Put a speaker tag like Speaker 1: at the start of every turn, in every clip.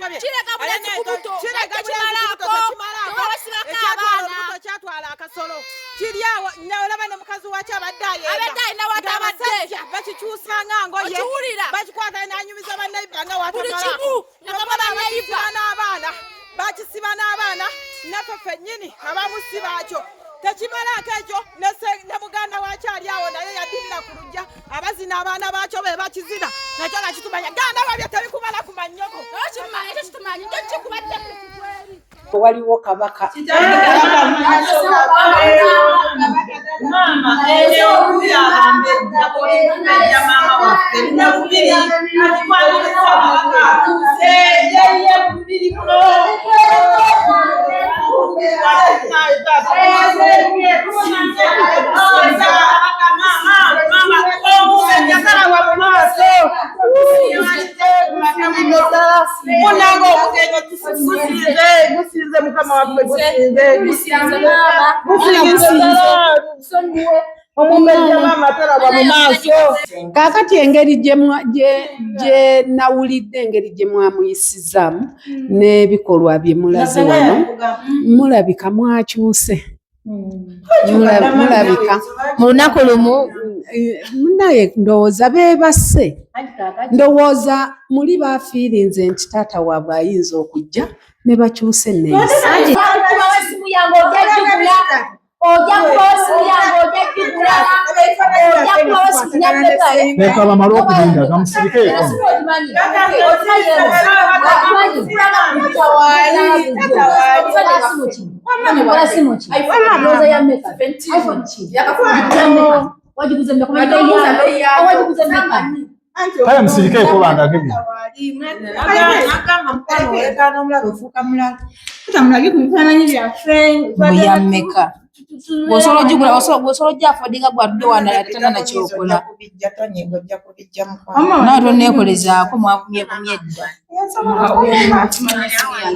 Speaker 1: Kirega bulenzi ku buto,
Speaker 2: Kirega
Speaker 1: najja
Speaker 2: bulenzi ku buto,
Speaker 1: kimalaako,
Speaker 2: tekimalaako.
Speaker 1: tewabasibako
Speaker 2: Ekyatwala
Speaker 1: abaana.
Speaker 2: olubuto kyatwala akasolo kiri awo olaba ne mukazi wakyo abadde ayenda
Speaker 1: Abadde alina w'atabadde.
Speaker 2: Ng'abasajja bakikyusa nga ngoye
Speaker 1: Okiwulira?
Speaker 2: Bakikwata n'anyumiza bannayiba nga
Speaker 1: Buli
Speaker 2: watamalaako.
Speaker 1: kimu, nagamba bannayiba.
Speaker 2: Bakisiba n'abaana, bakisiba n'abaana, naffe ffennyini abamu si baakyo. Tekimalaako ekyo, ne muganda wakyo ali awo naye yaddibira ku luggya, abazina abaana baakyo be bakizina, nakyo nga kitumanya ganda wabyo tebikumala ku mannyoko.
Speaker 1: Okimanyi, ekyo kitumanyi, njo kikubadde.
Speaker 3: Waliwo kabaka.
Speaker 4: Maama, eyo abambejja omumbejja maama waffe Nabubiri atwaniriza kabaka atuuse yeye bubiri buno. Munange omugenyi gusinze, gusinze mukama waffe, gusinze, gusinze omumbejja maama talaba mu maaso.
Speaker 3: Kaakati engeri gye nawulidde, engeri gye mwamuyisizaamu n'ebikolwa bye mulaze wano, mulabika mwakyuse. Mulabika
Speaker 5: Mu lunaku lumu.
Speaker 3: Naye ndowooza beebase, ndowooza muli baafiirinze nti taata waabwe ayinza okujja ne bakyusa enneeyisa.
Speaker 5: Kubawo essimu yange ojja gigula, ojja kubawo essimu yange ojja gigula, ojja kubawo essimu yange.
Speaker 6: Leka bamale okulinda gamusirikeeko.
Speaker 5: Ogimanyi, ogimanyi, ogimanyi. Kola simu ki? Ndowooza ya mmeka? iPhone ki? Ya mmeka? Wagiguze mmeka? Wagiguze mmeka?
Speaker 6: Kale musirikeeko bandage bino.
Speaker 4: Agamba mukwano olekaana omulabe ofuuka mulabe. Mulage ku bifaananyi byaffe.
Speaker 5: Mbu ya mmeka? Bw'osobola ogigula, bw'osobola ojja afodinga gw'atudde wano ate tonna kyokola. Naawe tonneekolezaako mwavumyevumye dda.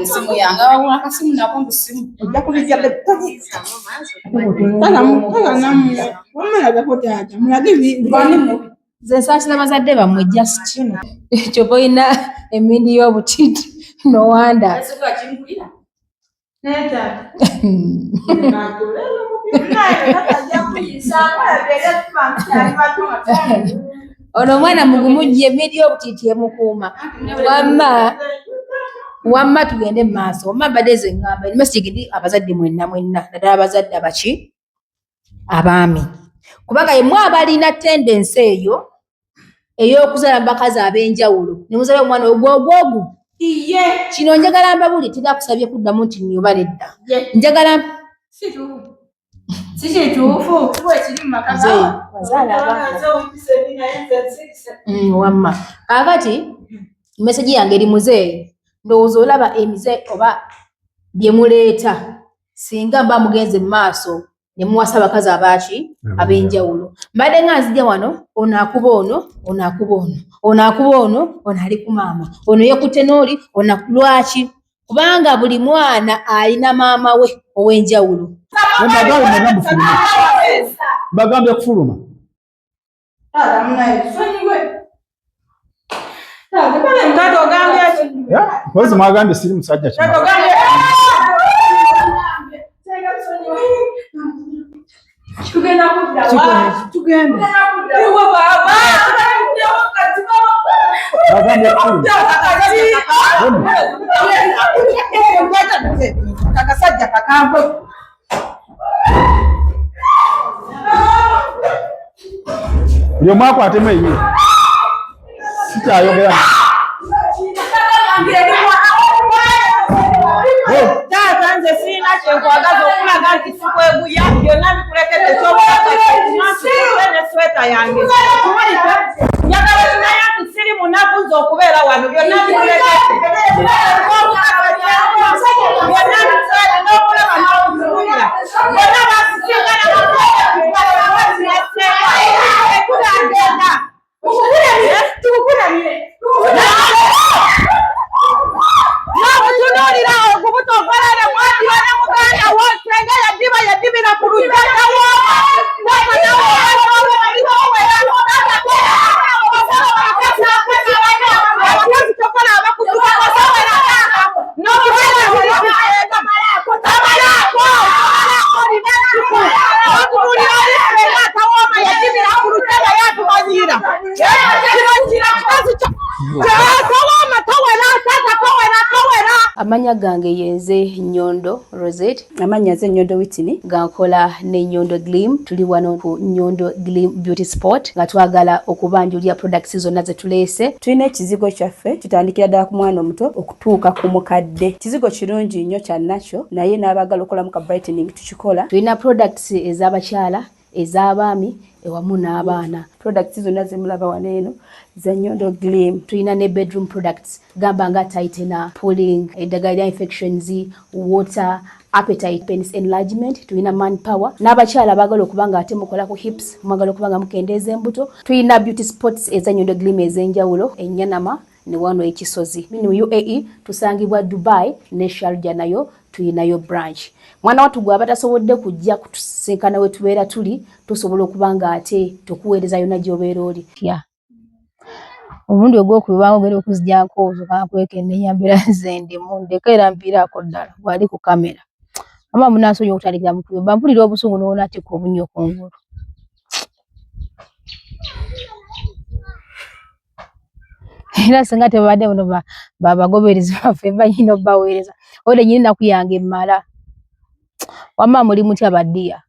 Speaker 5: Simu yange awawula akasimu nako mbu simu.
Speaker 4: Ojja kubijja. Wamulagako taata, mulage.
Speaker 5: Nze nsaasira bazadde bammwe just. Kyova olina emindi y'obutiti nowanda. Ono omwana mugumu gye emindi y'obutiti emukuuma. Wamma wamma tugende mu maaso. Wamma mbadde nze ŋŋamba message eri abazadde mwenna mwenna, naddala abazadde abaki abaami. Kubanga yemmwe abalina tendency eyo ey'okuzaala mu bakazi ab'enjawulo ne muzaala omwana ogwogwogu. Kino njagala mbabuli terakusabye kuddamu nti nyoba nedda. Njagala
Speaker 7: Si kituufu, si bwe kiri mu maka
Speaker 5: nze wazaala abaana. Wamma kaakati message yange eri muzeeyi, ndowooza olaba emize oba bye muleeta singa mba mugenze mu maaso ne muwasa abakazi abaaki ab'enjawulo. Mbadde nga nzija wano, ono akuba ono, ono akuba ono, ono akuba ono, ono ali ku maama, ono yeekutte n'oli, ono lwaki? Kubanga buli mwana alina maama we ow'enjawulo.
Speaker 6: Mbagambye mwenna mufulume. Mbagambye kufuluma.
Speaker 4: Taata ogambye ki?
Speaker 6: Mpozi mwagambye siri musajja
Speaker 4: Taata
Speaker 6: kimala.
Speaker 4: ogambye
Speaker 7: Tugenda kudda wa?
Speaker 3: Tugende.
Speaker 7: Tugenda kudda wa baaba? Kati baaba.
Speaker 6: Mbagambye kufuluma.
Speaker 4: Akasajja kakambwe.
Speaker 6: Buli omu akwatemu eyiye. Sikyayogera.
Speaker 4: Taata nze sirina kyenkwagaza okulaga nti sikweguya, byonna bikulekedde ekyokulaka ne sweta yange. Tuwulidde? Njagala kimanya nti siri munaku nze okubeera wano, byonna bikulekedde. Byonna bikulekedde n'okulaba n'okutunuulira. Bonna basisinkana bakuagenda. N'okutunuulira ogubuto ogwalala mwaddiba ne muganda wo senga yaddiba yaddibira ku lujja tawooma abakazi tokola abakutuka.
Speaker 5: Amanya gange yenze Nyondo Rosette.
Speaker 8: Amanya nze Nyondo Whitney.
Speaker 5: Nga nkola ne Nyondo Gleam. Tuli wano ku Nyondo Gleam Beauty Spot nga twagala okubanjulira products zonna ze tuleese.
Speaker 8: Tulina ekizigo kyaffe kitandikira ddala ku mwana omuto okutuuka ku mukadde. Kizigo kirungi nnyo kya nakyo, naye n'abaagala okukolamu ka brightening tukikola.
Speaker 5: Tulina products ez'abakyala, ez'abaami ewamu n'abaana.
Speaker 8: Products zonna zemulaba wano eno za Nyondo Gleam.
Speaker 5: Tulina ne bedroom products gamba nga tightener, pulling, eddagala lya infections, water, appetite, penis enlargement. Tulina manpower n'abakyala abaagala okuba nga ate mukola ku hips, mwagala okuba nga mukendeeza embuto. Tulina beauty spots eza Nyondo Gleam ez'enjawulo, Ennyanama ne wano Ekisozi. Mu UAE tusangibwa Dubai ne Sharjah, nayo tuyinayo branch. Mwana wattu gwe abatasobodde kujja kutusisinkana we tubeera tuli, tusobola okuba nga ate tukuweereza yonna gy'obeera oli. Yeah. Omulundi ogwokubiri banga ogenda okuzija nkoozo kankwekennenya mbeera nze ndimu ndeka era mpiiraako ddala bw'ali ku kamera. Mama munansonyiwa okutandikira mu kuyomba, mpulira obusungu n'onaatikka obunnyo kungulu. Era singa tebabadde buno babagoberezi baffe banyina obbaweereza ode nyina ennaku yange emmala. Wamma muli mutya baddiya?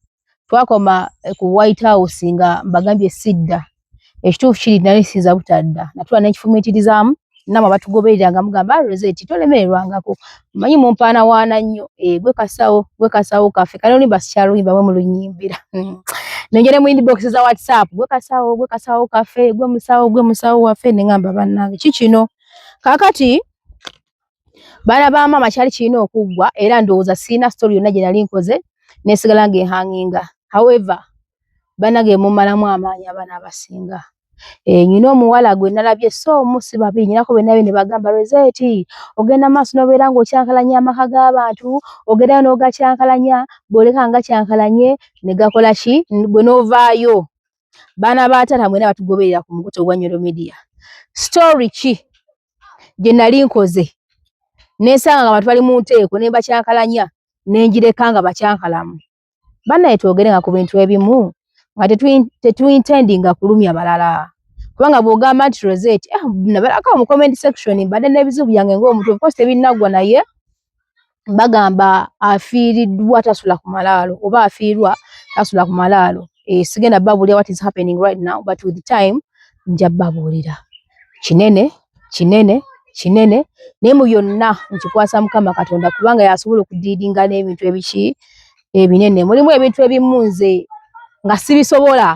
Speaker 5: Twakoma ku White House nga mbagambye sidda. Ekituufu kiri nali siyinza butadda. Natula ne nkifumiitirizaamu nammwe abatugoberera nga mugamba Rosette tolemererwangako. Mmanyi mumpaanawaana nnyo. Gwe kasawo kaffe. Kale oluyimba sikyaluyimba mwe mulunyimbira. Nengere mu inbox za WhatsApp, gwe kasawo kaffe, gwe musawo waffe, ne ngamba bannange ki kino. Kaakati baana ba maama kyali kirina okuggwa era ndowooza sirina story yonna gye nali nkoze nesigala ng'ehanginga. However, bannange mumalamu amaanyi abaana abasinga. Nyina omuwala gwe nalabye so omu si babiri, nyinako be nalabye ne bagamba Rosette ogenda maaso n'obeera ng'okyankalanya amaka g'abantu, ogendayo n'ogakyankalanya, bw'oleka nga gakyankalanye ne gakola ki, gwe n'ovaayo. Baana ba taata mwenna batugoberera ku mukutu ogwa Nyondo Media. Story ki gye nali nkoze nensanga nga abantu bali mu nteeko ne mbakyankalanya ne ngireka nga bakyankalamu. Bannaye twogere nga ku bintu ebimu nga tetuintendinga kulumya balala. Kubanga bw'ogamba nti Rosette, nabalako mu comment section mbadde n'ebizibu byange ng'omuntu, of course tebinnaggwa naye bagamba afiiriddwa tasula ku malaalo oba afiirwa tasula ku malaalo. Sigenda babuulira what is happening right now, but with time nja babuulira. Kinene, kinene, kinene, naye mu byonna nkikwasa Mukama Katonda kubanga y'asobola okudiiringa n'ebintu ebiki ebinene. Mulimu ebintu ebimu nze nga sibisobola.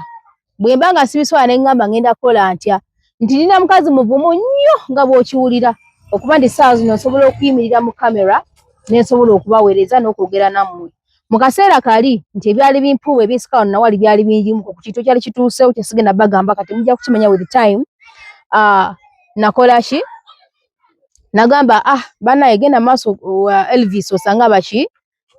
Speaker 5: Bwe mba nga sibisobola ne ŋŋamba ŋŋenda kukola ntya, nti nina mukazi muvumu nnyo nga bw'okiwulira okuba nti essaawa zino nsobola okuyimirira mu kamera ne nsobola okubaweereza n'okwogera nammwe. Mu kaseera kali nti ebyali bimpuuba ebinsika wano nawali byali bingimu ku kintu ekyali kituuseewo kye sigenda bagamba kati mujja kukimanya with time. Nakola ki? Nagamba bannaye genda maaso Elvis osanga baki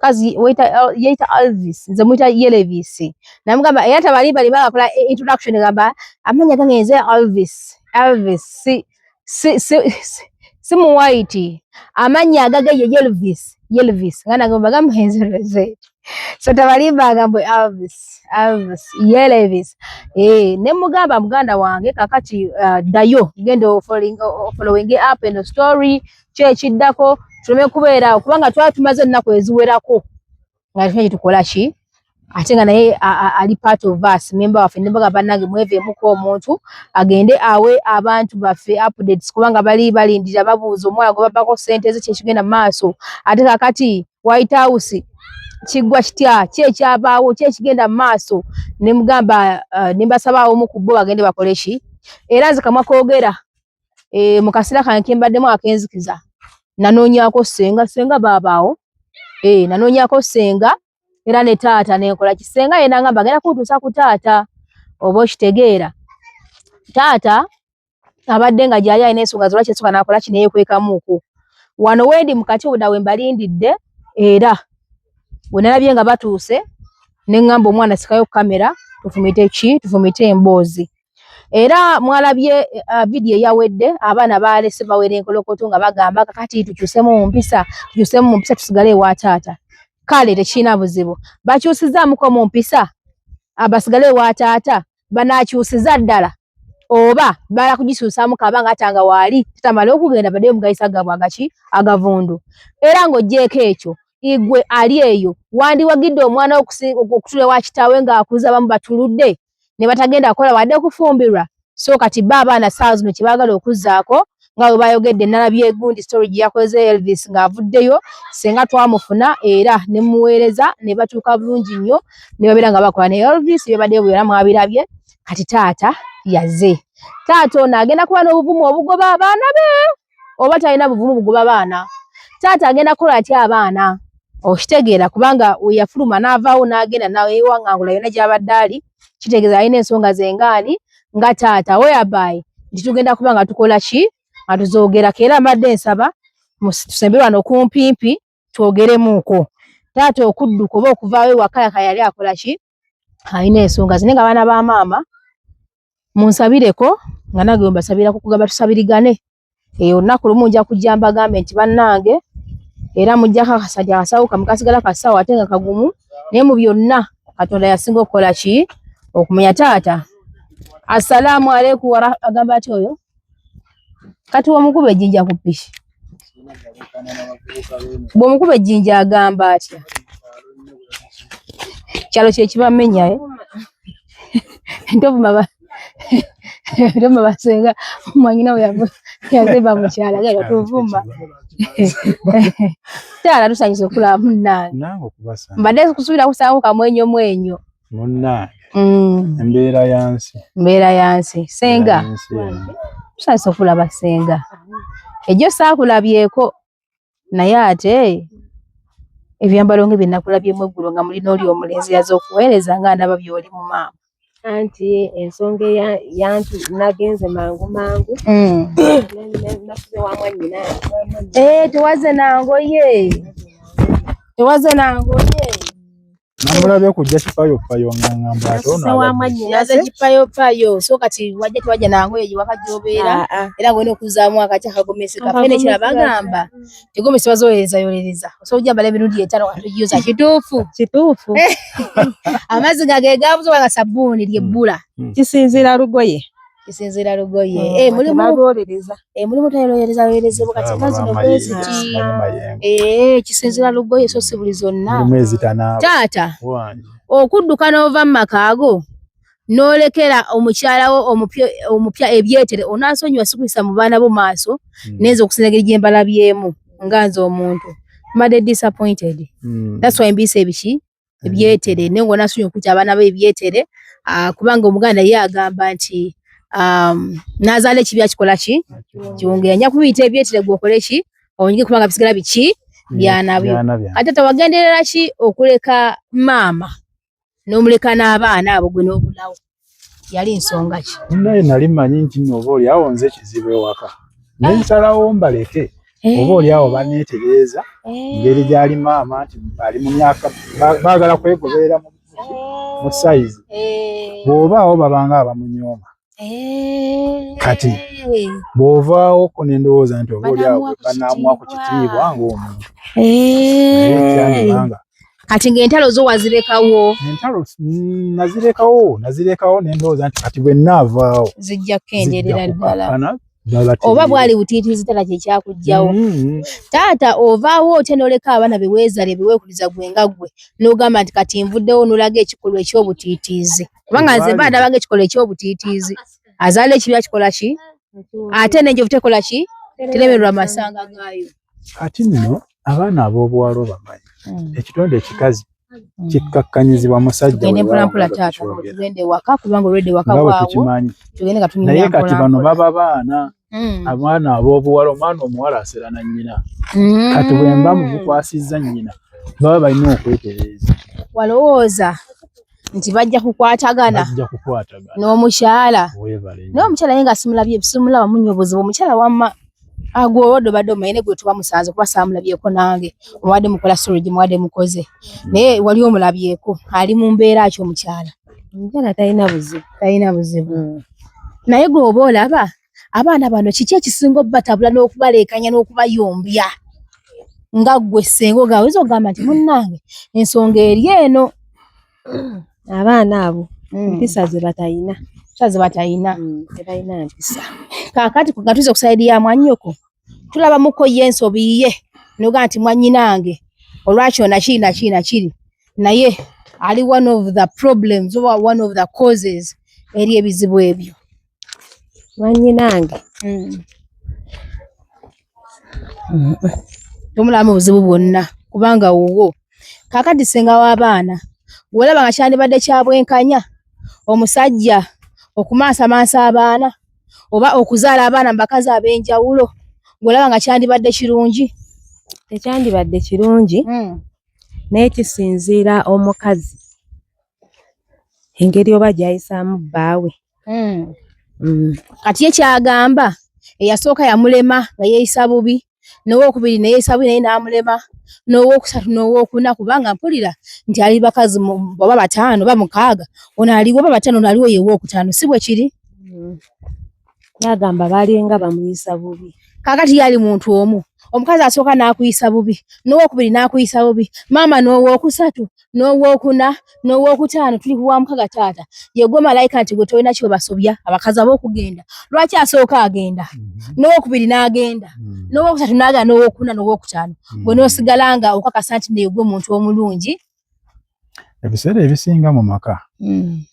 Speaker 5: kazi yeyita Elvis nze muyita Yelevis. Namugamba era tabalimba limba akola introduction gamba amanya gange nze Elvis. Elvis si si si si mu white amanya agage ye Elvis. Elvis nga nagamba bagamba nze Rosette. So tabalimba agambwe Elvis, Elvis, Yelevis. Ne mugamba muganda wange kakati ddayo genda following up eno story ki ekiddako tuleme kubeera awo kubanga twali tumaze ennaku eziwerako nga tulina kye tukola ki ate nga naye ali part of us member waffe ne bagamba bannange mweveemuko omuntu agende awe abantu baffe updates kubanga bali balindira babuuza omwana gwe babbako ssente ze kyekigenda mu maaso ate kakati White House kiggwa kitya ki ekyabaawo ki ekigenda mu maaso ne mugamba ne mbasaba awo ku bo bagende bakole ki era nze kamwa koogera mu kaseera kange ke mbaddemu akenzikiza nanoonyaako ssenga ssenga baabaawo nanoonyaako ssenga era ne taata nenkola ki ssenga ye nangamba agenda kuntuusa ku taata oba okitegeera taata abadde nga gyali alina ensonga ze lwaki yasooka n'akola ki neyeekwekamuuko wano wendi mu kati obuda we mbalindidde era we nalabye nga batuuse ne ŋŋamba omwana sikayo kamera tufumite ki tufumite emboozi era mwalabye vidiyo eyawedde abaana baalese bawera enkolokoto nga bagamba kakati tukyusemu mu mpisa tukyusemu mu mpisa tusigale ewa taata kale tekirina buzibu bakyusizaamuko mu mpisa abasigale ewa taata banaakyusiza ddala Oba bala kugisuusaamu kabanga ata nga waali tatamala okugenda baddeyo mugayisa gaabwe agaki agavundu. Era ng'oggyeeko ekyo, igwe ali eyo wandiwagidde omwana okutula ewa kitaawe ng'akuze abamu batuludde ne batagenda kukola wadde kufumbirwa. So kati bo abaana ssaawa zino kye baagala okuzzaako nga bwe bayogedde, nalabye gundi story gye yakoze Elvis ng'avuddeyo, ssenga twamufuna era ne muweereza ne batuuka bulungi nnyo ne babeera nga bakola ne Elvis byebaddeyo byonna mwabirabye. Kati taata yaze. Taata ono agenda kuba n'obuvumu obugoba abaana be oba talina buvumu bugoba baana? Taata agenda kukola atya abaana? Okitegeera, kubanga we yafuluma n'avaawo n'agenda n'ewangangula yonna gy'abadde ali, kitegeeza alina ensonga ze ngaani nga taata, whereby nti tugenda kuba nga tukola ki nga tuzoogerako. Era mbadde nsaba tusembe wano kumpimpi twogeremuuko. Taata okudduka oba okuvaawo ewaka yaka yali akola ki, alina ensonga ze. Naye nga abaana ba maama munsabireko nga nange bwe mbasabirako, kugamba tusabirigane. Olunaku lumu nja kujja mbagambe nti bannange, era mujja kakasa nti akasawo kammwe kasigala kasawo ate nga kagumu, naye mu byonna Katonda yasinga okukola ki okumanya. Taata assalaamu aleikum wa agamba ati oyo kati omukuba ejjinja ku piki, bw'omukuba ejjinja agamba atya? Kyalo kye kibamenya ntovuma tovuma basenga mwanyina we yazimba mukyala genda tuvuma. Taata tusanyusa okulaba munnange.
Speaker 6: Nange okubasanga.
Speaker 5: Mbadde kusuubira kusaako kamwenyo mwenyo.
Speaker 6: Munnange. Embeera ya nsi.
Speaker 5: Mbeera ya nsi. Senga.
Speaker 6: Embeera y'ensi eno.
Speaker 5: Tusanyusa okulaba senga. Ejjo saakulabyeko naye ate ebyambalo nga bye nakulabyemu eggulo nga mulina oli omulenzi yaze okuweereza nga ndaba by'oli mu maama.
Speaker 9: Anti ensonga yantu nagenze mangu mangu. Nasuze wa mwannyina.
Speaker 5: Tewaze na ngoye. Tewaze na ngoye.
Speaker 6: Namulabye kujja kipayopayo nga ngamba ate ono
Speaker 9: Nasuze wa
Speaker 6: abadde.
Speaker 9: mwannyina.
Speaker 5: Yaze kipayopayo. So kati wajja tewajja na ngoye gye waka gy'obeera. Era ng'olina okuzzaamu akati akagomesi kaffe. Ne kiraba bagamba tegomesi bazoyolerezayolereza. Osobola ogyambala emirundi etaano nga togiyoza. Kituufu.
Speaker 4: Kituufu.
Speaker 5: Amazzi nga ge gaabuze oba nga sabbuuni lyebbula.
Speaker 4: Kisinziira lugoye.
Speaker 5: Kisinziira lugoye.
Speaker 4: Tebalwolereza.
Speaker 5: Mulimu tayolerezayolerezebwa kati nga zino bwe ziti.
Speaker 6: Simanyi mayengo.
Speaker 5: Kisinziira lugoye so si buli zonna.
Speaker 6: Mulimu ezitanaaba.
Speaker 5: Taata,
Speaker 6: Wange.
Speaker 5: okudduka n'ova mu maka go n'olekera omukyala wo omupya ebyetere, onansonyiwa sikuyisa mu baana bo maaso, nenze okusinga engeri gye mbalabyemu nga nze omuntu mbadde disappointed. That's why mbiisa ebiki ebyetere, naye ng'onansonyiwa okuyita abaana bo ebyetere, kubanga Omuganda ye agamba nti n'azaala ekibi akikola ki kiwongera. Nja kubiyita ebyetere gwe okole ki onyige, kubanga bisigala biki byana byo.
Speaker 6: Byana byange.
Speaker 5: Ate tawagenderera ki okuleka maama n'omuleka n'abaana abo gwe n'obulawo? Yali nsonga ki?
Speaker 6: Naye nali mmanyi nti nno oba oli awo nze kizibu ewaka. Ne nsalawo mbaleke. Oba oli awo baneetereeza engeri gy'ali maama nti ali mu myaka baagala kwegoberera mu sayizi. Bw'obaawo babanga abamunyooma. Kati bw'ovaawo ko ne ndowooza nti oba oli awo banaamuwa ku kitiibwa ng'omuntu. Naye kyandibanga.
Speaker 5: Kati ng'entalo zo wazirekawo?
Speaker 6: Entalo nazirekawo ne ndowooza nti kati bwe nnaavaawo
Speaker 5: zijja kukendeerera
Speaker 6: zijja
Speaker 5: ddala.
Speaker 6: kukakkana, babatereere.
Speaker 5: Oba bwali butiitiizi ddala kye kyakuggyawo. Taata ovaawo otya n'oleka abaana be weezaala be weekuliza gwe nga ggwe n'ogamba nti kati nvuddewo n'olaga ekikolwa eky'obutiitiizi? Kubanga nze mba ndaba ng'ekikolwa eky'obutiitiizi. Azaala ekibi akikola ki? Ate n'enjovu tekola ki? Teremerwa masanga gaayo.
Speaker 6: Kati nno abaana ab'obuwala obamanyi. Ekitonde ekikazi kikkakkanyizibwa musajja
Speaker 5: Tugende
Speaker 6: weewaawo
Speaker 5: mpola mpola
Speaker 6: nga bwe
Speaker 5: taata,
Speaker 6: tukyogera.
Speaker 5: tugende ewaka kubanga olwedde ewaka
Speaker 6: Nga bwe
Speaker 5: waawo.
Speaker 6: tukimanyi.
Speaker 5: Tugende nga tunyumya
Speaker 6: Naye kati
Speaker 5: mpola
Speaker 6: bano
Speaker 5: mpola.
Speaker 6: baba baana. Abaana ab'obuwala, omwana omuwala asera na nnyina. Kati bwe mba mubukwasizza nnyina, baba balina okwetereeza.
Speaker 5: Walowooza nti bajja kukwatagana
Speaker 6: Bajja kukwatagana.
Speaker 5: n'omukyala.
Speaker 6: Weebale nnyo.
Speaker 5: Naye omukyala ye nga simulabye, simulaba munyo obuzibu. Omukyala wamma agwe obadde obadde omanyi ne gwe tuba musanze kuba saamulabyeko nange. Mubadde mukola story gye mubadde mukoze. Naye wali omulabyeko ali mu mbeera ki omukyala?
Speaker 9: Omukyala talina buzibu.
Speaker 5: Talina buzibu. Naye gwe oba olaba abaana bano kiki ekisinga obbatabula n'okubaleekanya n'okubayombya? Nga ggwe ssenga ogamba, oyinza okugamba nti munnange ensonga eri eno.
Speaker 9: Abaana abo mpisa ze batalina.
Speaker 5: Kyaze batalina.
Speaker 9: Tebalina mpisa.
Speaker 5: Kaakati nga tuze ku sayidi ya mwannyoko, tulabamuko ye ensobi ye noga nti mwannyinange olwakyo nakiri nakiri nakiri, naye ali one of the problems oba one of the causes eri ebizibu ebyo.
Speaker 9: Mwannyinange
Speaker 5: Tomulabamu buzibu bwonna kubanga wuwo. Kaakati ssenga w'abaana, bw'olaba nga kyandibadde kya bwenkanya omusajja okumansamansa abaana oba okuzaala abaana mu bakazi ab'enjawulo, ng'olaba nga kyandibadde kirungi?
Speaker 9: Tekyandibadde kirungi, naye kisinziira omukazi engeri oba gy'ayisaamu bbaawe.
Speaker 5: Kati ye ky'agamba, eyasooka yamulema nga yeeyisa bubi, n'owookubiri ne yeeyisa bubi naye n'amulema, n'owookusatu n'owookuna, kubanga mpulira nti ali bakazi oba 5 oba 6, ono aliwo oba 5, ono aliwo ye wookutaano, si bwe kiri?
Speaker 9: Yagamba balinga bamuyisa bubi.
Speaker 5: Kaakati ye ali muntu omu, omukazi asooka n'akuyisa bubi, n'owookubiri n'akuyisa bubi, maama n'owookusatu n'owookuna n'owookutaano, tuli ku wa mukaga taata. Ye gwe malayika nti gwe tolina kyobasobya abakazi ab'okugenda. Lwaki asooka agenda? N'owookubiri n'agenda, n'owookusatu n'agenda, n'owookuna n'owookutaano. Gwe n'osigala nga okakasa nti naye gwe muntu omulungi.
Speaker 6: Ebiseera ebisinga mu maka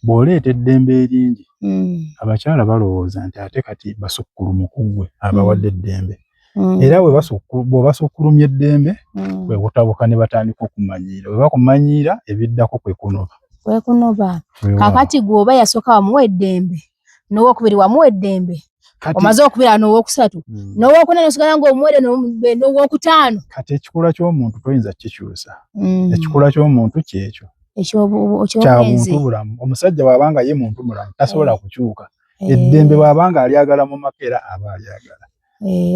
Speaker 6: bw'oleeta eddembe eringi, abakyala balowooza nti ate kati basukkulumu ku ggwe abawadde eddembe. Era bw'obasukkulumya eddembe, kwe kutabuka ne batandika okumanyiira. Bwe bakumanyiira, ebiddako kwe kunoba.
Speaker 5: Kwe kunoba. Kaakati gwe oba yasooka wamuwa eddembe, n'owookubiri wamuwa eddembe, omaze okubeera n'owookusatu, n'owookuna n'osigala ng'omuwere n'owookutaano.
Speaker 6: Kati ekikula ky'omuntu toyinza kukikyusa. Ekikula ky'omuntu kyekyo. Kya buntu bulamu. Omusajja bw'aba nga ye muntu mulamu tasobola kukyuka. Eddembe bw'aba nga alyagala mu maka era aba alyagala.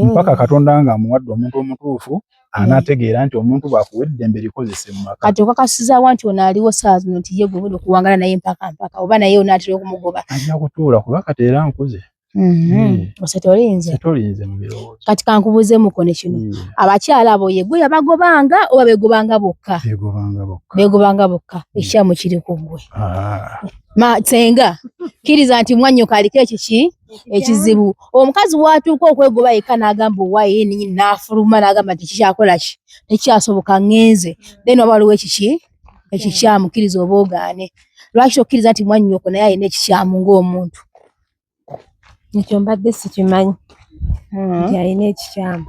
Speaker 6: Mpaka Katonda ng'amuwadde omuntu omutuufu anaategeera nti omuntu bw'akuwa eddembe likozese mu maka.
Speaker 5: Kati okakasizaawa nti ono aliwo ssaawa zino nti ye gwe ogenda okuwangala naye mpaka mpaka, oba naye onaatera okumugoba?
Speaker 6: Ajja kutuula kuba kati era nkuze.
Speaker 5: Osetolinze.
Speaker 6: Setolinze mu birowoozo.
Speaker 5: Kati kankubuuzeemuko ne kino. Abakyala abo ye gwe yabagobanga oba beegobanga bokka?
Speaker 6: Beegobanga bokka.
Speaker 5: Beegobanga bokka. Ekikyamu kiri ku ggwe. Ma ssenga, kkiriza nti mwannyoko aliko ekiki? Ekizibu. Omukazi w'atuuka okwegoba yekka n'agamba owaaye ye nnyini n'afuluma n'agamba nti kikyakola ki? Tekikyasoboka ŋŋenze. Then waba waliwo ekiki? Ekikyamu, kkiriza oba ogaane. Lwaki tokkiriza nti mwannyoko naye alina ekikyamu ng'omuntu?
Speaker 9: Ekyo mbadde sikimanyi nti alina ekikyamu.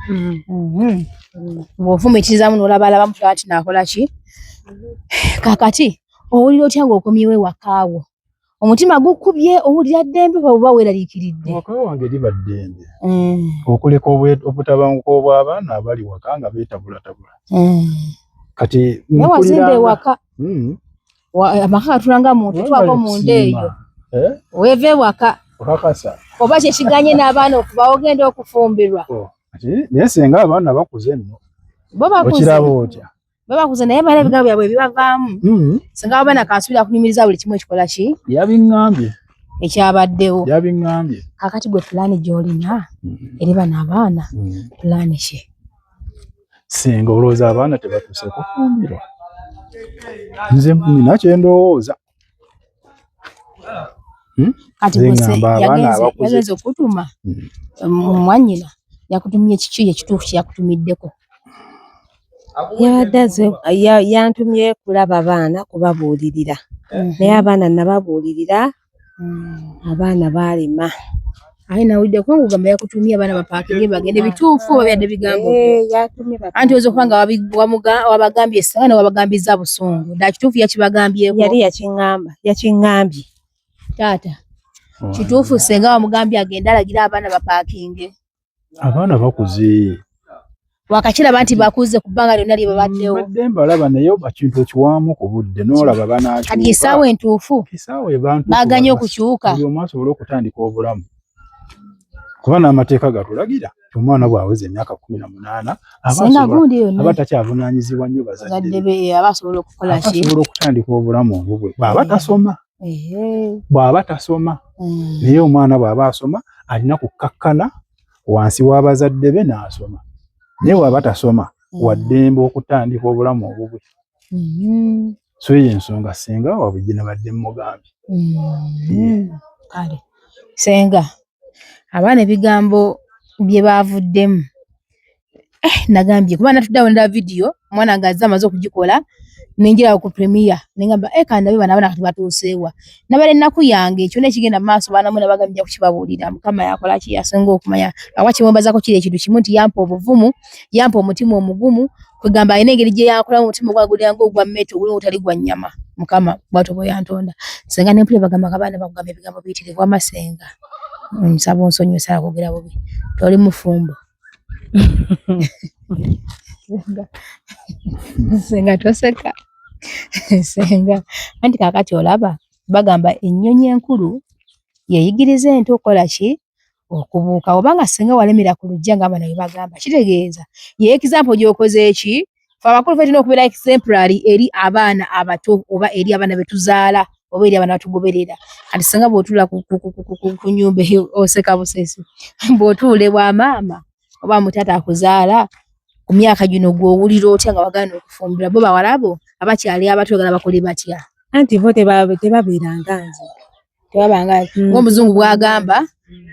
Speaker 5: Bw'ofumiitirizaamu n'olabalaba mutulaba nti naakola ki? Kaakati owulira otya ng'okomyewo ewaka wo? Omutima gukubye, owulira ddembe oba weeraliikiridde?
Speaker 6: Ewaka wange liba ddembe. Okuleka obutabanguko obw'abaana abali waka nga beetabulatabula. Kati
Speaker 5: Naye wazimba ewaka. Amaka gatulanga muntu, twako munda eyo. Weeva ewaka.
Speaker 6: Okakasa.
Speaker 5: Oba kye kiganye n'abaana okuba ogenda okufumbirwa.
Speaker 6: Naye singa abaana bakuze nno.
Speaker 5: Bo bakuze.
Speaker 6: Okiraba otya?
Speaker 5: Bo bakuze naye bala ebigambo byabwe bibavaamu. Singa abaana kansuubira kunyumiriza buli kimu ekikola ki?
Speaker 6: Yabiŋŋambye.
Speaker 5: Ekyabaddewo.
Speaker 6: Yabiŋŋambye.
Speaker 5: Kaakati gwe pulaani gy'olina eri bano abaana, pulaani ki?
Speaker 6: Singa olowooza abaana tebatuuse kufumbirwa. Nze nina kye ndowooza.
Speaker 5: Kati yagenze okutuma mwannyina yakutumye kiki ekituufu kye yakutumiddeko?
Speaker 9: Yabadde yantumye kulaba baana kubabuulirira. Naye abaana nababuulirira, abaana baalema.
Speaker 5: Aye nawuliddeko ng'ogamba yakutumye abaana bapaakinge bagende, bituufu oba byadde bigambo byo? Anti oyinza okuba nga wabagambye essanga ne wabagambizza busungu. Ddala kituufu yakibagambyeko?
Speaker 9: Yali yakiŋŋamba, yakiŋŋambye.
Speaker 5: Taata, kituufu ssenga wamugambye agende alagire abaana bapaakinge?
Speaker 6: Abaana bakuze.
Speaker 5: Wakakiraba nti bakuze ku bbanga lyonna lye babaddewo.
Speaker 6: Mbadde mbalaba naye ekintu okiwaamu ku budde n'olaba banaakyuka.
Speaker 5: Kati essaawa entuufu.
Speaker 6: Essaawa eba ntuufu.
Speaker 5: Baaganye okukyuka.
Speaker 6: Buli omu asobole okutandika obulamu. Kuba n'amateeka gatulagira nti omwana bw'aweza emyaka 18 aba takyavunaanyizibwa nnyo bazadde
Speaker 5: be. Aba asobola okukola ki?
Speaker 6: Asobola okutandika obulamu obubwe bw'aba tasoma. Bw'aba tasoma. Naye omwana bw'aba asoma alina kukkakkana wansi w'abazadde be n'asoma. Naye bw'aba tasoma waddembe okutandika obulamu obubwe. So eyo ensonga singa waabwe gye nabadde mmugambye.
Speaker 5: Kale. Senga abaana ebigambo bye baavuddemu nagambye kuba natudde awo ndaba vidiyo omwana ng'azze amaze okugikola nenjirawo ku premier nengamba kandabe bano abaana kati batuuseewa nabala ennaku yange kyonna ekigenda mu maaso baana mwe nabagambye nja kukibabuulira Mukama yakola ki yasinga okumanya lwakuba kyemwebazako kiri ekintu kimu nti yampa obuvumu yampa omutima omugumu kwegamba alina engeri gye yankolamu omutima gwange gulinga ogwa meto guli ogutali gwa nnyama Mukama bw'atyo bwe yantonda senga ne mpulira bagamba nga abaana bakugamba ebigambo biyitirivu wamma senga nsaba onsonyiwe saagala kwogera bubi toli mufumbo senga toseka senga anti kaakati olaba bagamba ennyonyi enkulu yeyigiriza ento okukola ki okubuuka obanga senga walemera ku luggya nga bano bwe bagamba kitegeeza ye example gy'okoze ki ffe abakulu ffe tulina okubeera exemplary eri abaana abato oba eri abaana be tuzaala oba eri abaana batugoberera kati senga bw'otuula ku nnyumba eyo oseka busesi bw'otuula ewa maama oba mu taata akuzaala ku myaka gino gw'owulira otya nga wagaana okufumbirwa bo bawala bo abakyali abato oyagala bakole batya
Speaker 9: Anti bo tebabeera nga nze.
Speaker 5: Tebabanga ng'omuzungu bw'agamba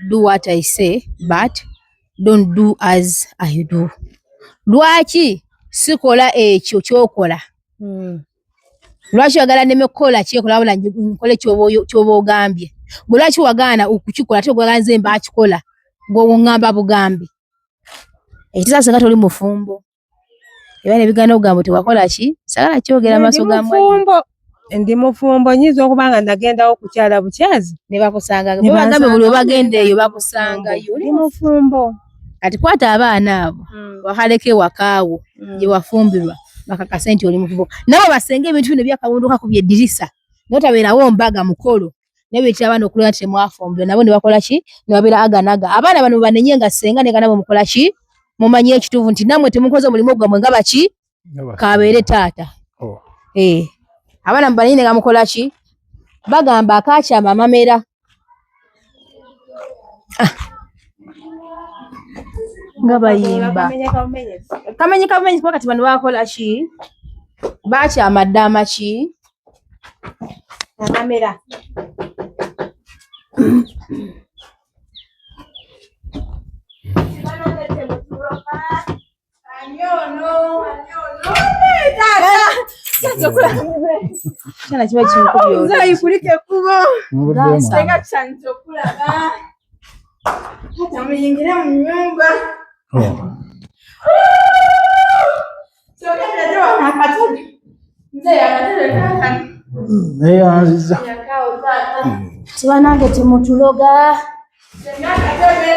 Speaker 5: do what I say but don't do as I do. Lwaki sikola ekyo ky'okola? Lwaki oyagala nneme kukola kyekola wabula nkole ky'oba ogambye? Gwe lwaki wagaana okukikola ate oyagala nze mba akikola? Gwe oŋŋamba bugambi. Ekitiisa singa toli mufumbo. Era ne bigaana okugamba tewakola ki? Saagala kyogera mu maaso ga mwannyina.
Speaker 9: Ndi mufumbo nnyinza okuba nga nagendawo kukyala bukyazi.
Speaker 5: Ne bakusanga. Bo bagambe buli webagenda eyo bakusangayo.
Speaker 9: Ndi mufumbo.
Speaker 5: Kati kwata abaana abo wakaleke ewaka wo gye wafumbirwa bakakase nti oli mufumbo. Nabo basenge ebintu bino ebyakawundu kakubye eddirisa. N'otabeerawo mbaga mukolo. Naye beetira abaana okulaba nti temwafumbirwa nabo ne bakola ki? Ne babeera aganaga. Abaana bano banenye nga ssenga ne kanabo mukola ki? Mumanye ekituufu nti nammwe temukoze omulimu gwammwe nga baki? Kabeere taata. Abaana mubanenye nga mukola ki? Bagamba akaakyama amamera. Nga bayimba. Kamenye kamenye kuba kati bano bakola ki? Baakyama dda amaki?
Speaker 9: Amamera.
Speaker 5: Kyana kiba kinkubye olwo.
Speaker 7: Omuzeeyi kulika ekkubo. Senga tusanyuse okulaba. Taata muyingire mu nnyumba. Sooka tuleete wano akatebe. Muzeeyi akatebe kaakano.
Speaker 6: Neeyanzizza.
Speaker 7: Yakaawo taata.
Speaker 5: Tibanange temutuloga.
Speaker 7: Senga akatebe.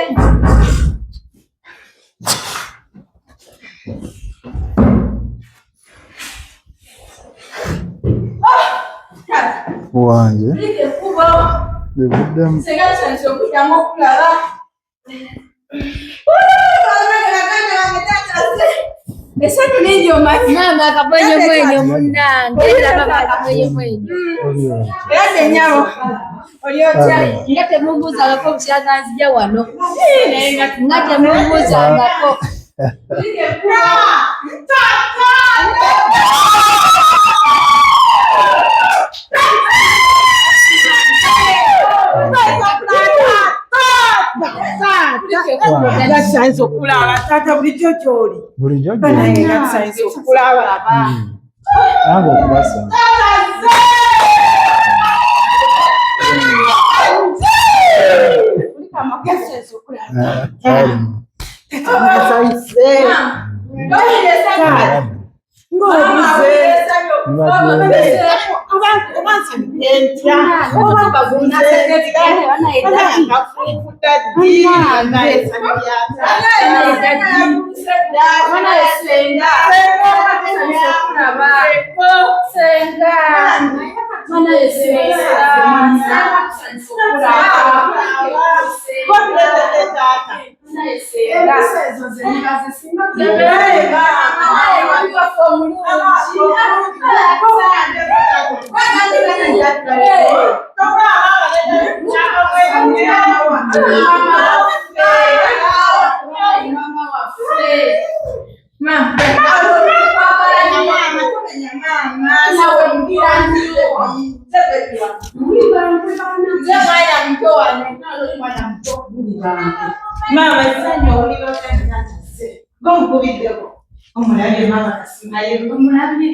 Speaker 6: Wange. Bivuddemu.
Speaker 7: Essanyu lingi omanyi.
Speaker 5: Maama akamwenyumwenyu munnange. Maama akamwenyumwenyu.
Speaker 7: Era nze nnyabo. Oli otya?
Speaker 5: Nga temumbuuzangako obukyanga nzija wano. Nga temumbuuzangako.
Speaker 4: Tusanyuse okulaba taata bulijjo gy'oli.
Speaker 6: Bulijjo
Speaker 4: Bannange
Speaker 6: gy'oli.
Speaker 4: nga tusanyuse okulaba.
Speaker 6: Nange okubasanga.
Speaker 4: Maama essanyu owulira otya nti taata azze? Gonkubiddeko. Omulabye maama kasimaye omulabye.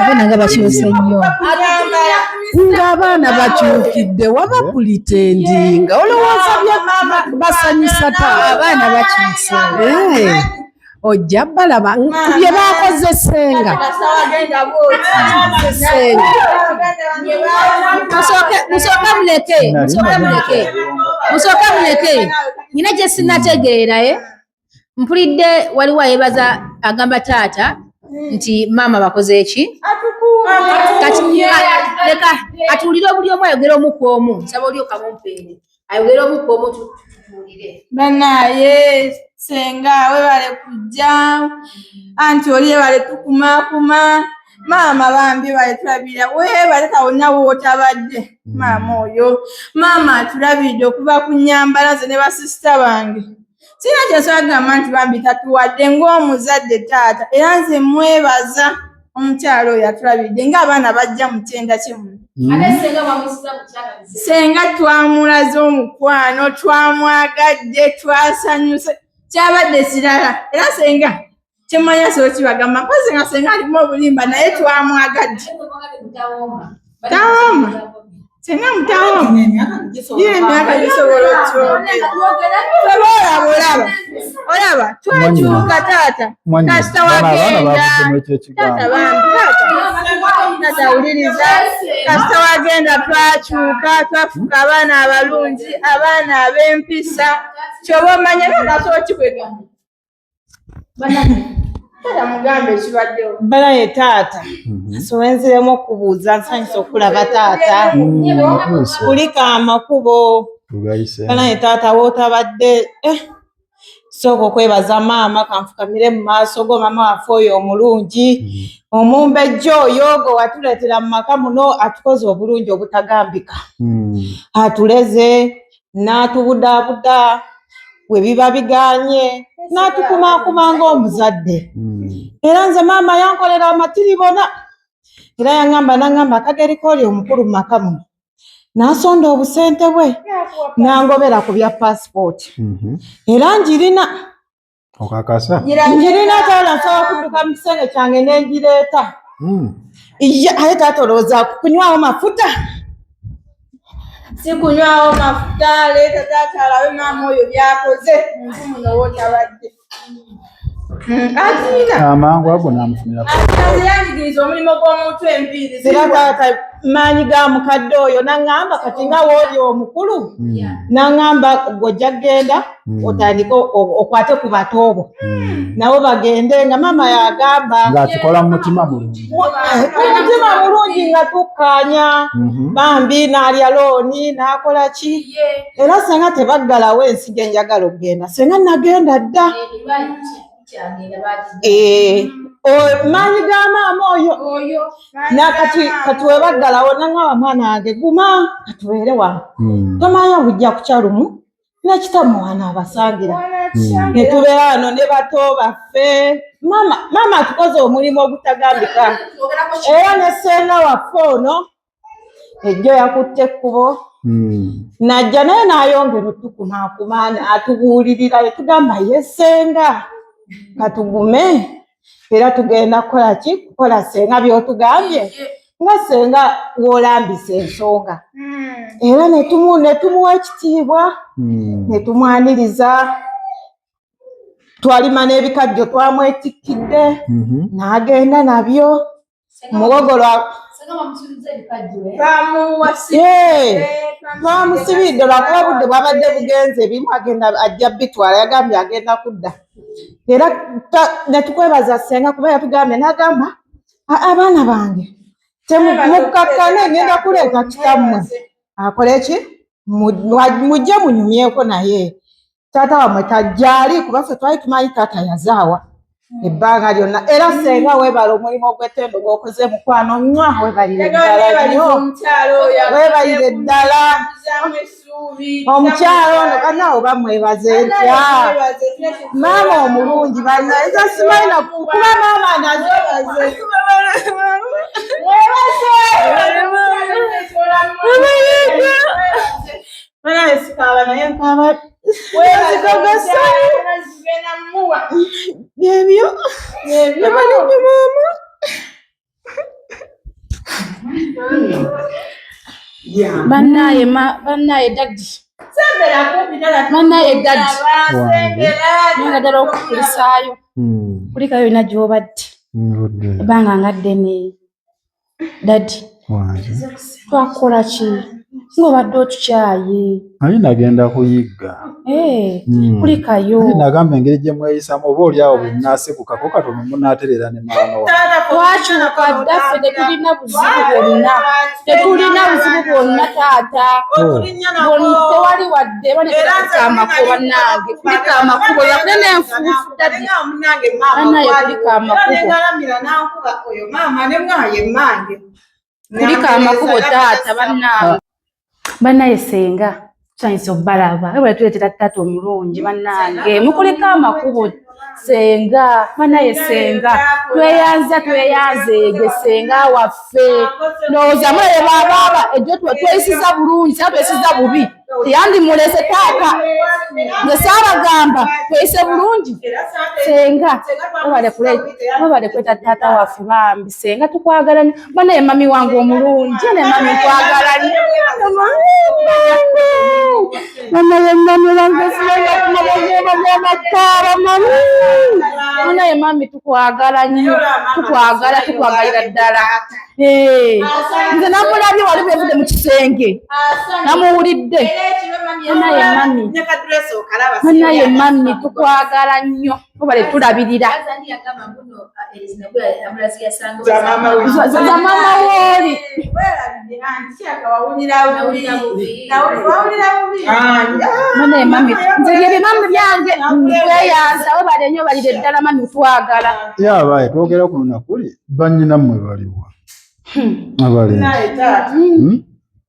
Speaker 5: Abaana nga bakyuse nnyo.
Speaker 3: Ng'abaana bakyukidde waba pulitendinga olowooza basanyusa taata.
Speaker 5: Abaana bakyuse.
Speaker 3: Eh, ojja balaba ku bye bakoze ssenga. Ssenga.
Speaker 5: Musooke muleke, musooke muleke, musooke muleke. Nina kye sinnategeera eh? Mpulidde waliwo ayeebaza agamba taata nti maama bakoze ki? Kati leka atuwulire buli omu ayogere omu ku omu. Nsaba oli okamumpeere ayogere omu ku omu tuwulire.
Speaker 7: Banaye senga webale kujja anti oli webale tukumaakuma maama bambi webale tulabirira webale tawonna wootabadde maama oyo maama atulabiridde okuva ku nnyambala ze ne basisita bange sirina kyensobola kugamba nti bambi tatuwadde ng'omuzadde taata era nze mwebaza omukyala oyo atulabiridde ng'abaana bajja mu kyenda kye muno. Senga twamulaze omukwano twamwagadde twasanyuse kyabadde kirala era senga kyemanya sobola kibagamba mpozi nga senga alimu obulimba naye twamwagadde tawooma senga mutawooma ye emyaka gisobola okyogera ffe olaba olaba olaba twakyuka taata kasita wagenda taata bambi taata taata wuliriza kasita wagenda twakyuka twafuuka abaana abalungi abaana ab'empisa kyoba omanya nasobola kikwegamba taata mugambe ekibaddewo.
Speaker 4: Banaye taata nsobe nziremu okubuuza nsanyusa okulaba taata kulika amakubo. Banaye taata wootabadde sooka okwebaza maama kanfukamire mu maaso go maama waffe oyo omulungi omumbejja oyo gwe watuleetera mu maka muno atukoze obulungi obutagambika atuleze n'atubudaabuda bwe biba biganye n'atukumaakuma ng'omuzadde era nze maama yankolera amatiribona era yaŋŋamba n'aŋŋamba akageri kooli omukulu mu maka muno n'asonda obusente bwe n'angobera ku bya paasipooti era njirina.
Speaker 6: Okakasa?
Speaker 4: Njirina taata, nsobola okudduka mu kisenge kyange ne ngireeta. Ye aye taata olowooza kunywawo mafuta?
Speaker 7: Si kunywawo mafuta, leeta taata alabe maama oyo byakoze muntu muno wootabadde. Atiina
Speaker 6: Amangu ago namufunira.
Speaker 7: Atiina yanjigiriza omulimu gw'omuntu enviiri.
Speaker 4: Era taata maanyi ga mukadde oyo n'aŋŋamba kati nga wooli omukulu n'aŋŋamba gwe ojja kugenda otandike okwate ku bato bo nabo bagende nga maama yagamba.
Speaker 6: Ng'akikola mu mutima mulungi.
Speaker 4: Mu mutima mulungi nga tukkaanya bambi n'alya looni n'akola ki era senga tebaggalawo ensi gye njagala okugenda senga nagenda dda. Maanyi ga maama oyo nakati kati webaggalawo naŋŋamba mwana wange guma katubeere wano tomanya bujja kukya lumu nekitamu wano abasangira ne tubeera wano ne bato baffe. Maama maama atukoze omulimu ogutagambika era ne ssenga waffe ono ejjo yakutte ekkubo najja naye n'ayongera otukumaakuma atubuulirira etugamba ye ssenga katugume era tugenda kukola ki kukola ssenga by'otugambye. Nga senga w'olambisa ensonga, era ne tumuwa ekitiibwa, ne tumwaniriza, twalima n'ebikajjo twamwetikkidde, n'agenda nabyo muwogo lwa twamusibidde lwakuba budde bwabadde bugenze, ebimu agenda ajja bitwala, yagambye agenda kudda. Era netukwebaza senga kuba yatugambye n'agamba, abaana bange mukakkane, ngenda kuleeta kitammwe akole ki, mujje munyumyeko, naye taata wammwe tajjaali, kuba ffe twali tumanyi taata yazaawa ebbanga lyonna. Era senga weebala omulimu ogw'ettendo gw'okoze, mukwano, nywa weebalire ddala nnyo, weebalire ddala omukyalo ono bannaawe bamwebaze ntya, maama omulungi bannaye, simanyi nakuba maama naze. Banaye sikaaba naye nkaaba byebyo ebalinyo maama.
Speaker 1: Bannaye bannaye daddy, bannaye daddy, nanga ddala okukulisaayo kulikayo yonna gy'obadde ebbanga nga ddene. Daddy, twakukola ki ng'obadde otukyaye?
Speaker 6: Naye nagenda kuyigga.
Speaker 1: Kulikayo.
Speaker 6: Nagamba engeri gye mweyisamu, oba oli awo bwe naasekukako katono munaatereera ne maama wange.
Speaker 1: Twakyuka dda, ffe tetulina buzibu bwonna, tetulina buzibu bwonna taata, tewali wadde baneka amakubo. Bannange, kulika amakubo yakunene enfuufu daddy, bannaye kulika amakubo, kulika amakubo taata, bannange. Bannaye senga, tusanyuse obbalaba, webale tuleetera taata omulungi. Bannange mukulika amakubo senga, bannaye senga, tweyanza tweyanzeege senga waffe. Ndowooza mulabe babaaba ejjo tweyisiza bulungi, senga tweyisiza bubi teyandimulese taata. Nze saabagamba tweyise bulungi? Senga webale kuleeta taata waffe bambi. Senga tukwagala nnyo, bannaye mami wange omulungi, ne mami nkwagala nnyo, bannaye mami wange, simanyakumabagomakaaba mami, bannaye mami tukwagala nnyo, tukwagala, tukwagalira ddala. Nze namulabye wali bwevudde mu kisenge, namuwulidde. Bannaye mami, bannaye mami, tukwagala nnyo, webale tulabirira. Za maama wooli. Bannaye mami, nze bye bimami byange, tweyanza, webale nnyo, balire ddala mami, twagala.
Speaker 6: Yabaye twogera ku lunaku li bannyina mmwe baliwa abalenzi?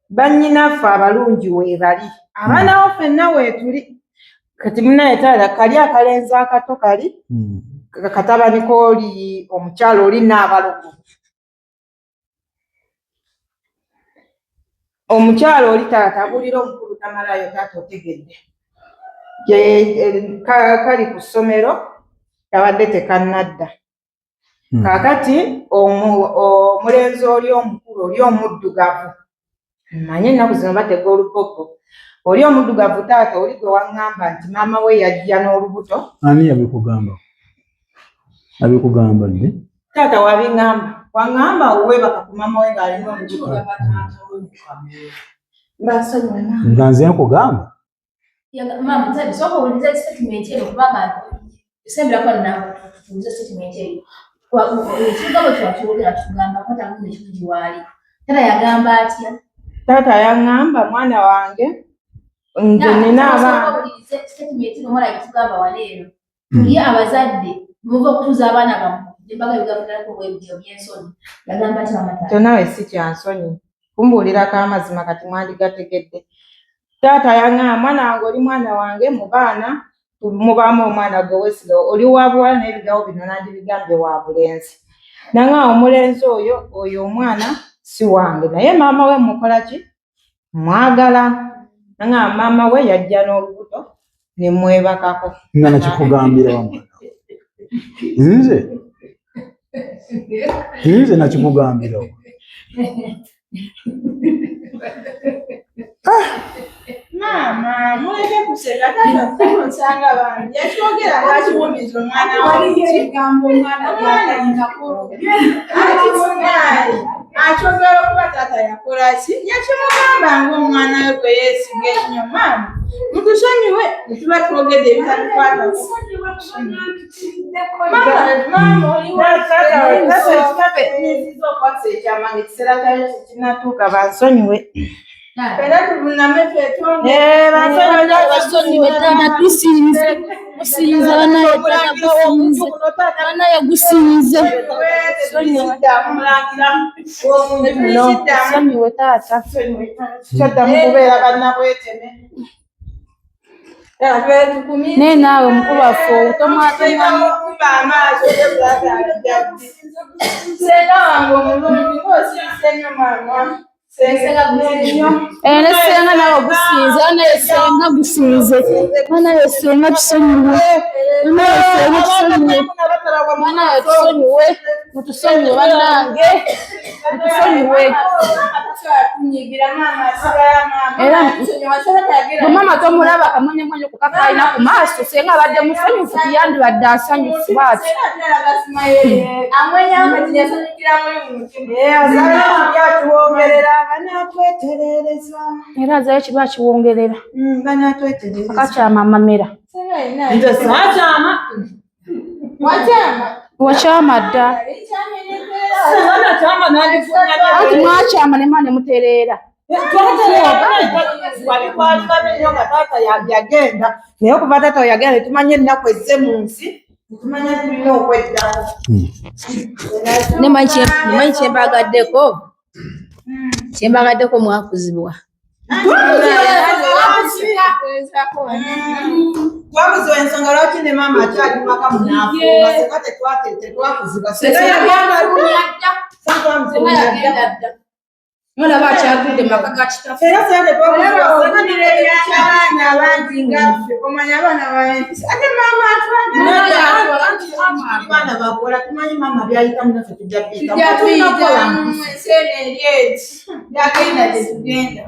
Speaker 4: Bannyinaffe abalungi weebali, abaana bo ffenna weetuli kati. Munaye taata, kali akalenzi akato kali katabani kooli omukyalo oli naabalogo, omukyalo oli taata abulira omukulu tamalayo. Taata otegedde, kali ku ssomero, kabadde tekannadda. Kaakati omulenzi oli omukulu oli omuddugavu, manye ennaku zino batega olubobbo, oli omuddugavu taata, oli gwe waŋŋamba nti maama we yajja n'olubuto.
Speaker 6: Ani yabikugamba? Abikugamba ddi?
Speaker 4: Taata wabiŋŋamba, waŋŋamba weebaka ku maama we ng'alina olubuto.
Speaker 6: Nga nze nkugamba?
Speaker 5: Maama, sooka owulirize statement eno, kubanga semberako nakutuuliza statement eyo. Ekigambo kyewakyogera tugamba kwata muno ekirungi waali. Taata yagamba atya?
Speaker 4: Taata yaŋŋamba, mwana wange, nze nina abaana.
Speaker 5: Owulirize statement eno omwana gitugamba wano eno. Tuli abazadde muva okutuuza abaana bammwe embaga bigavuddako bwebityo by'ensonyi. Yagamba atya maama taata?
Speaker 4: Tonawe si kyansonyi kumbuulirako amazima, kati mwandigategedde. Taata yaŋŋamba, mwana wange, oli mwana wange, mu baana mubaamu omwana gwe weesiga, oli wa buwala, n'ebigambo bino nandibigambye wa bulenzi. Naŋŋamba omulenzi oyo, oyo omwana si wange, naye maama we mukola ki, mwagala. Naŋŋamba maama we yajja n'olubuto ne mwebakako.
Speaker 6: Nga nakikugambira wa mwana? Nze nakikugambira wa?
Speaker 7: Maama, muleke kuseka taata nsanga bambi yakyogera ng'akiwumiza omwana
Speaker 3: Waliyo ebigambo omwana by'atayinako.
Speaker 7: Akyogera okuba taata yakola ki? Yakimugamba ng'omwana we gwe yeesiga ennyo. Maama, mutusonyiwe tuba twogedde ebitatukwatako. Maama, oli
Speaker 4: Nziza okwasa ekyama ng'ekiseera kyayo tekinnatuuka bansonyiwe.
Speaker 7: Era tuvuname twetonde.
Speaker 1: Basonyiwe taata, tusinze, gusinze banaye taata, gusinze banaye, gusinze. Sonyiwe taata.
Speaker 4: Kyaddamu kubeera bannabweteme.
Speaker 1: Naye naawe mukulu waffe tomwatomwamu.
Speaker 7: Senga wange omulungi ng'osirise nnyo maama.
Speaker 1: Eh, ne senga naawe gusinze, banaye senga gusinze, banaye senga tusonyiwe, banaye senga tusonyiwe, banaye tusonyiwe, mutusonyiwe bannange, mutusonyiwe. Era bwe maama tomulaba akamwenyumwenyu ku kakalina ku maaso, senga abadde musanyufu tiyandibadde asanyufu bw'atyo. Era azayo kiba akiwongerera akakyama amamera.
Speaker 4: Nze saakyama.
Speaker 1: Wakyama dda.
Speaker 4: Singa nakyama nandifunye.
Speaker 1: Anti mwakyama ne mwana ne mutereera.
Speaker 4: Wali twali babi nnyo nga taata yagenda, naye okuva taata we yagenda ne tumanya ennaku ezze mu nsi, ne tumanya tulina okweddako.
Speaker 5: Nemanyi kyembagaddeko, kyembagaddeko mwakuzibwa.
Speaker 4: Twakuzibwa ensonga lwaki ne maama akyali mu maka munaafuuka singa tetwakuzibwa. Singa yagenda dda.
Speaker 1: Mulaba akyagudde mu maka ga kitaffe.
Speaker 4: Era singa tetwakuzibwa, singa
Speaker 7: Abaana abangi nga ffe, omanya abaana b'empisa. Ate maama atwagala.
Speaker 4: Tuli baana bakola, tumanyi maama byayitamu naffe tujja biyitamu.
Speaker 7: Tujja
Speaker 4: Tulina okukola.
Speaker 7: kuyitamu, ensi eno eri eti. Yagenda gye tugenda.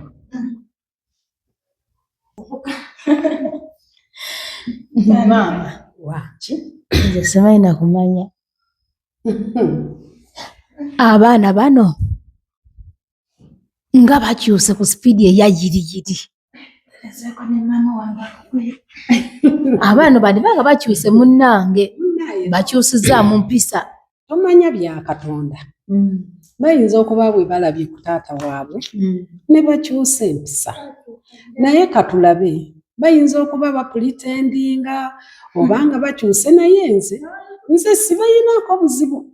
Speaker 4: Maama.
Speaker 3: Lwaki?
Speaker 5: Nze simanyi na kumanya. Abaana bano nga bakyuse ku sipiidi eya yiriyiri. Abaana bandiba nga bakyuse munnange, bakyusizaamu mpisa.
Speaker 3: Tomanya bya Katonda. Bayinza okuba bwe balabye ku taata waabwe ne bakyusa empisa. Naye katulabe, bayinza okuba bapulitendinga oba nga bakyuse, naye nze sibayinaako buzibu.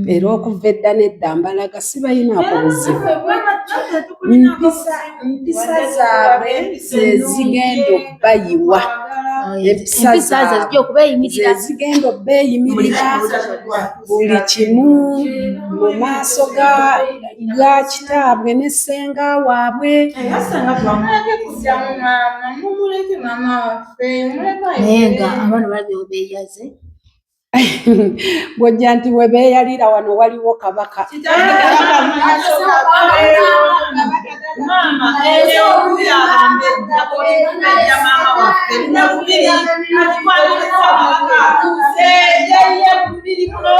Speaker 3: Era okuva edda n'edda mbalaga sibayinaako buzibu. Mpisa zaabwe ze zigenda obbayiwa.
Speaker 5: Empisa ze zijja okubeeyimirira.
Speaker 3: Ze zigenda obbeeyimirira buli kimu mu maaso ga kitaabwe ne ssenga waabwe.
Speaker 7: Muleke kuddamu maama, mumuleke maama waffe, muleke
Speaker 5: Naye nga abaana balabye we beeyaze.
Speaker 3: Bw'ojja nti we beeyalira wano waliwo kabaka.
Speaker 4: Maama, ewulira abambejja, omumbejja maama waffe, Nabubiri, atwaniriza kabaka atuuse, yeye Bubiri muno.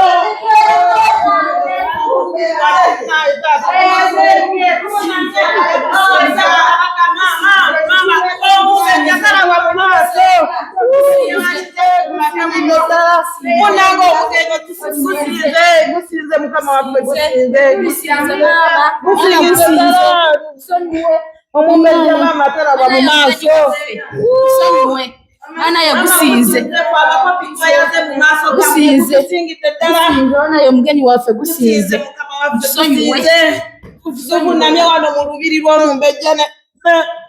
Speaker 4: Munange omugenyi gusinze, gusinze mukama waffe, gusinze, gusinze ddala. Omumbejja maama talaba mu maaso.
Speaker 1: Tusonyiwe. Mwana ye gusinze. Gusinze.
Speaker 4: Gusinze ddala.
Speaker 1: Gusinze banaye omugenyi waffe gusinze. Tusonyiwe.
Speaker 4: Tuvunamye wano mu lubiri lw'omumbejja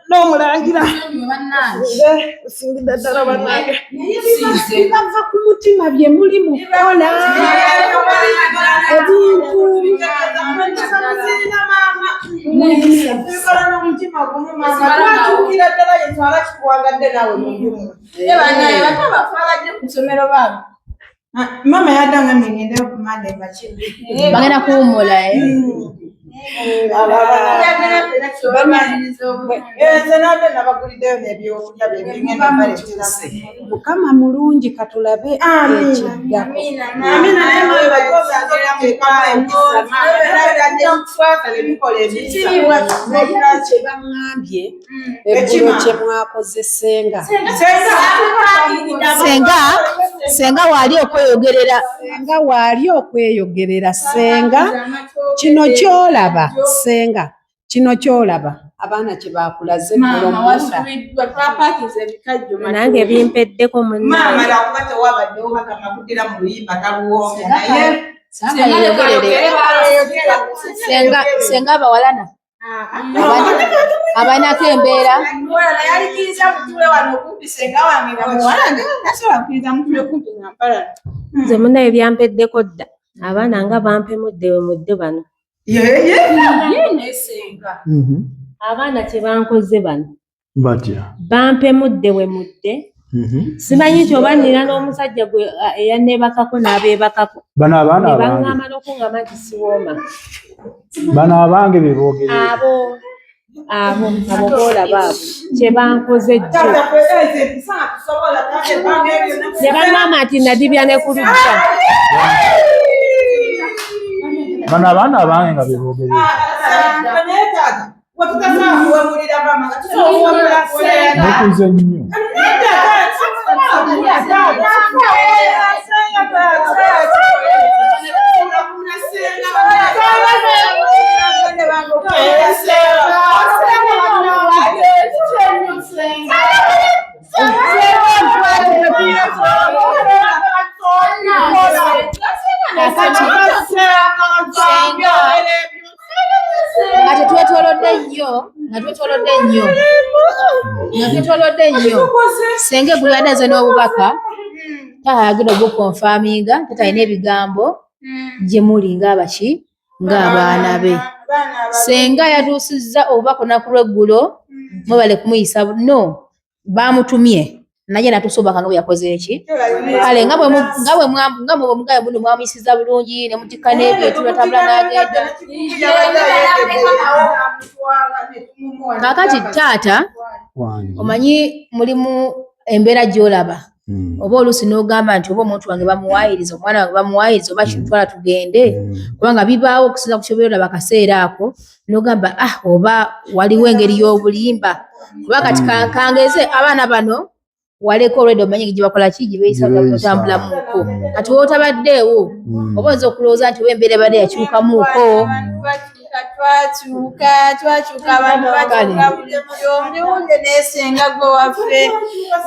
Speaker 4: n'omulangira.
Speaker 1: Tusonyiwe bannange.
Speaker 4: Gusinzidde ddala bannange.
Speaker 3: Naye bibava ku mutima bye muli mukola. Ebintu
Speaker 4: Tubikola n'omutima gumu maama, twatuukira ddala ye twala kikuwagadde naawe mu nju muno.
Speaker 7: Banaye bato baffe abajje ku ssomero baabo.
Speaker 4: Maama yaddanga ngendeyo ku Mande mbakime.
Speaker 5: Bagenda kuwummula eh?
Speaker 2: Nze nabyo nabaguliddeyo n'ebyokulya byebigenda baleeteramu.
Speaker 3: Mukama mulungi, katulabe ekiddako.
Speaker 2: Amina, naye mwe bateekamu empisa, maama ne tukola emisa.
Speaker 3: Naye kye baŋŋambye eggulo kye mwakoze senga.
Speaker 5: Senga, senga waali okweyogerera.
Speaker 3: Senga waali okweyogerera. Senga, kino kyolaba, senga, kino kyolaba abaana kye bakulaze eggulo
Speaker 7: Maama
Speaker 3: munda.
Speaker 7: wasubiddwa, twapakinze ebikajjo.
Speaker 9: Nange bimpeddeko
Speaker 2: Maama
Speaker 9: munnange.
Speaker 2: lwakuba tewabaddewo, bagamba kuddira mu luyimba taluwoomya naye.
Speaker 5: Senga yeyogerere. Senga, senga abawalana abalinako embeera.
Speaker 7: Muwala naye alikiriza mutule wano okumpi, senga wange nga muwala nasobola kukkiriza mutule kumpi nga mpalana.
Speaker 9: Nze munnaye byampeddeko dda, abaana nga bampemudde we mudde bano.
Speaker 1: Ye senga.
Speaker 9: Abaana kye bankoze bano.
Speaker 6: Batya?
Speaker 9: Bampemudde we mudde. Simanyi nti oba nina n'omusajja gwe eyanneebakako n'abeebakako.
Speaker 6: Bano abaana
Speaker 9: Ne
Speaker 6: abange.
Speaker 9: baŋŋamba n'okuŋŋamba nti siwooma.
Speaker 6: Bano abange be boogerera.
Speaker 9: Abo boolaba abo kye bankoze jjo.
Speaker 2: Taata ffe empisa nga tusobola taata ebbanga ebyo.
Speaker 9: Ne baŋŋamba nti nadibya ne ku luggya.
Speaker 6: Bano abaana abange nga be boogerera.
Speaker 2: Naye taata wetutasobola kuwemulira maama nga tusobola okuwemula senga.
Speaker 6: Mukuze nnyo.
Speaker 5: Nga tetwetolodde nnyo, nga twetolodde nnyo, nga twetolodde nnyo, senga eggulo yadde aze n'obubaka, taata yagenda obukonfaminga. Taata alina ebigambo gye muli ng'abaki, ng'abaana be. Senga yatuusizza obubaka olunaku lw'eggulo. Mwebale kumuyisa no bamutumye naye natuusa obubaka nga bwe yakoze eki. Kale nga bwe nga bwe nga bwe mugaye buno mwamuyisiza bulungi ne mutikka n'ebintu natambula n'agenda. Kaakati taata, omanyi mulimu embeera gy'olaba oba oluusi n'ogamba nti oba omuntu wange bamuwaayiriza, omwana wange bamuwaayiriza, oba kitwala tugende, kubanga bibaawo okusinza ku kyobeera olaba akaseera ako n'ogamba, ah, oba waliwo engeri y'obulimba. Kuba kati kangeze abaana bano waleka olwedde, omanyi gye bakola ki, gye beeyisa, otambulamuuko. Kati wootabaddeewo oba oyinza okulowooza nti oba embeera ebadde yakyukamuuko.
Speaker 7: Twakyuka, twakyuka, abantu bakyuka bulijjo. Mbiwulire naye senga gwe waffe,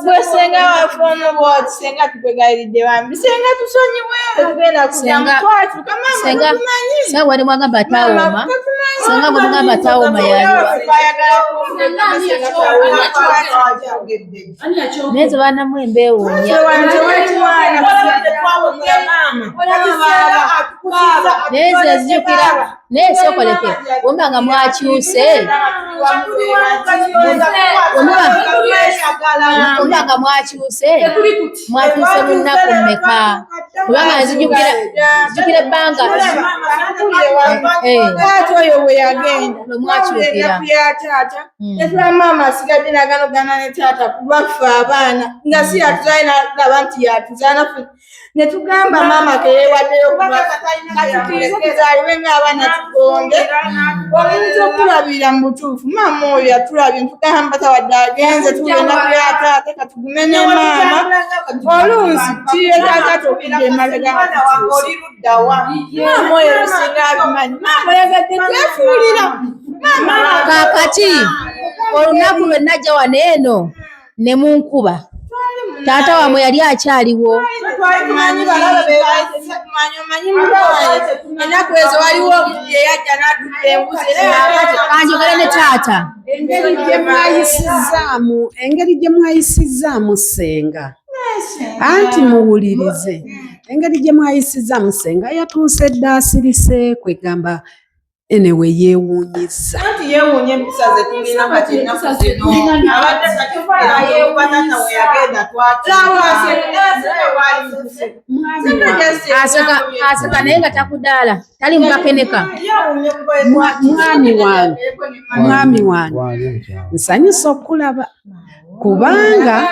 Speaker 7: gwe senga waffe ono bwoti, senga tukwegayiridde bambi, senga tusonyiwe, tugenda kuddamu, twakyuka maama, tumanyi.
Speaker 5: Senga gwali mwagamba atawooma, senga gwe mugamba atawooma yaliwa? Naye nze baana mwe mbeewuunya. Naye nze nzijukira, naye sookoleke wemba nga mwakyuse, wemba nga mwakyuse, mwakyuse mu nnaku mmeka? Kubanga nzijukira ebbanga.
Speaker 7: Taata oyo bwe yagenda
Speaker 5: Lwe mwakyukira.
Speaker 7: Ennaku ya taata netula, maama asigadde naganogana ne taata ku lwaffe abaana, nga si yatuzaale, nalaba nti yatuzaala ffe, ne tugamba maama keyeewaddeyo katukirize tuzaalibwe ng'abaana tugonde oyinza okulabira mu butuufu. Maama oyo yatulabye, ntugamba tawadde agenze, tugenda kuya taata, katugume ne maama. Oluusi kireeta taata okudda emabega nga tutuuse. Maama oyo ebisinga abimanyi, maama oyagadde twefuulira maama.
Speaker 5: Kaakati olunaku lwe najja wano eno ne munkuba, taata wammwe yali akyaliwo?
Speaker 7: Tumanyi balabe bebamanyi, omanyi muwange ennaku ezo waliwo omuntu eyajja n'atutta embuzi era.
Speaker 5: Kanjogere ne taata.
Speaker 3: Engeri gye mwayisizzaamu, engeri gye mwayisizzaamu ssenga, anti muwulirize, engeri gye mwayisizzaamu ssenga yatuuse dda asirise kwegamba. Anyway, yeewuunyizza.
Speaker 4: Anti yeewuunya empisa ze tulina kati ennaku zino. Abadde takifuira taata we yagenda
Speaker 5: Aseka aseka naye nga takudaala tali mubakeneka.
Speaker 3: Mwami wange, mwami wange, nsanyusa okulaba kubanga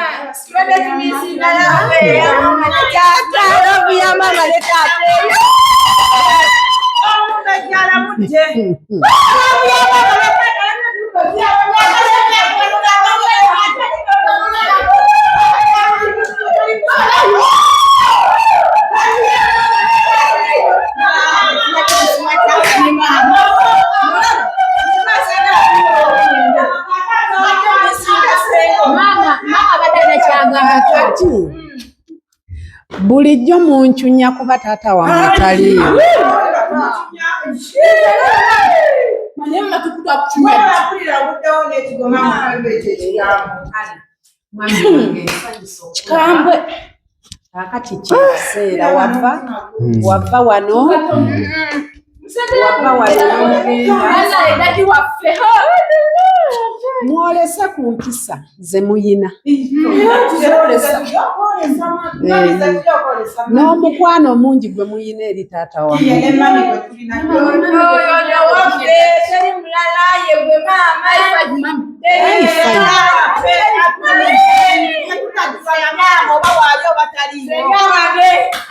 Speaker 5: Maama maama abadde alina kyagamba.
Speaker 3: Kati bulijjo muncunya kuba taata wammwe taliiwo.
Speaker 1: Kikambwe.
Speaker 3: Kaakati kyekiseera wava wava wano wava wano n'ogenda. Mwolese ku mpisa ze muyina n'omukwano omungi gwe muyina eri taata wammwe.
Speaker 7: Teri mulala ye gwe maama.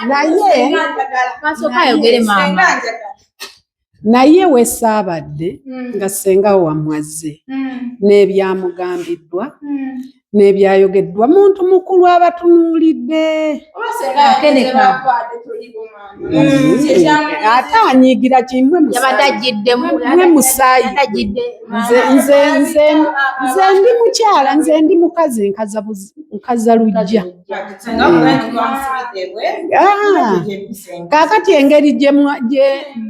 Speaker 3: Naye
Speaker 5: Kasooka ayogere maama.
Speaker 3: Naye we saabadde nga ssenga wammwe azze n'ebyamugambiddwa n'ebyayogeddwa muntu mukulu abatunuulidde. Ate anyiigira kimwe
Speaker 5: Yabadde ajjiddemu.
Speaker 3: mwe musaayi.
Speaker 5: Yabadde ajjidde.
Speaker 3: Nze nze nze nze ndi mukyala, nze ndi mukazi nkaza nkaza lujja. Ah, kaakati engeri gye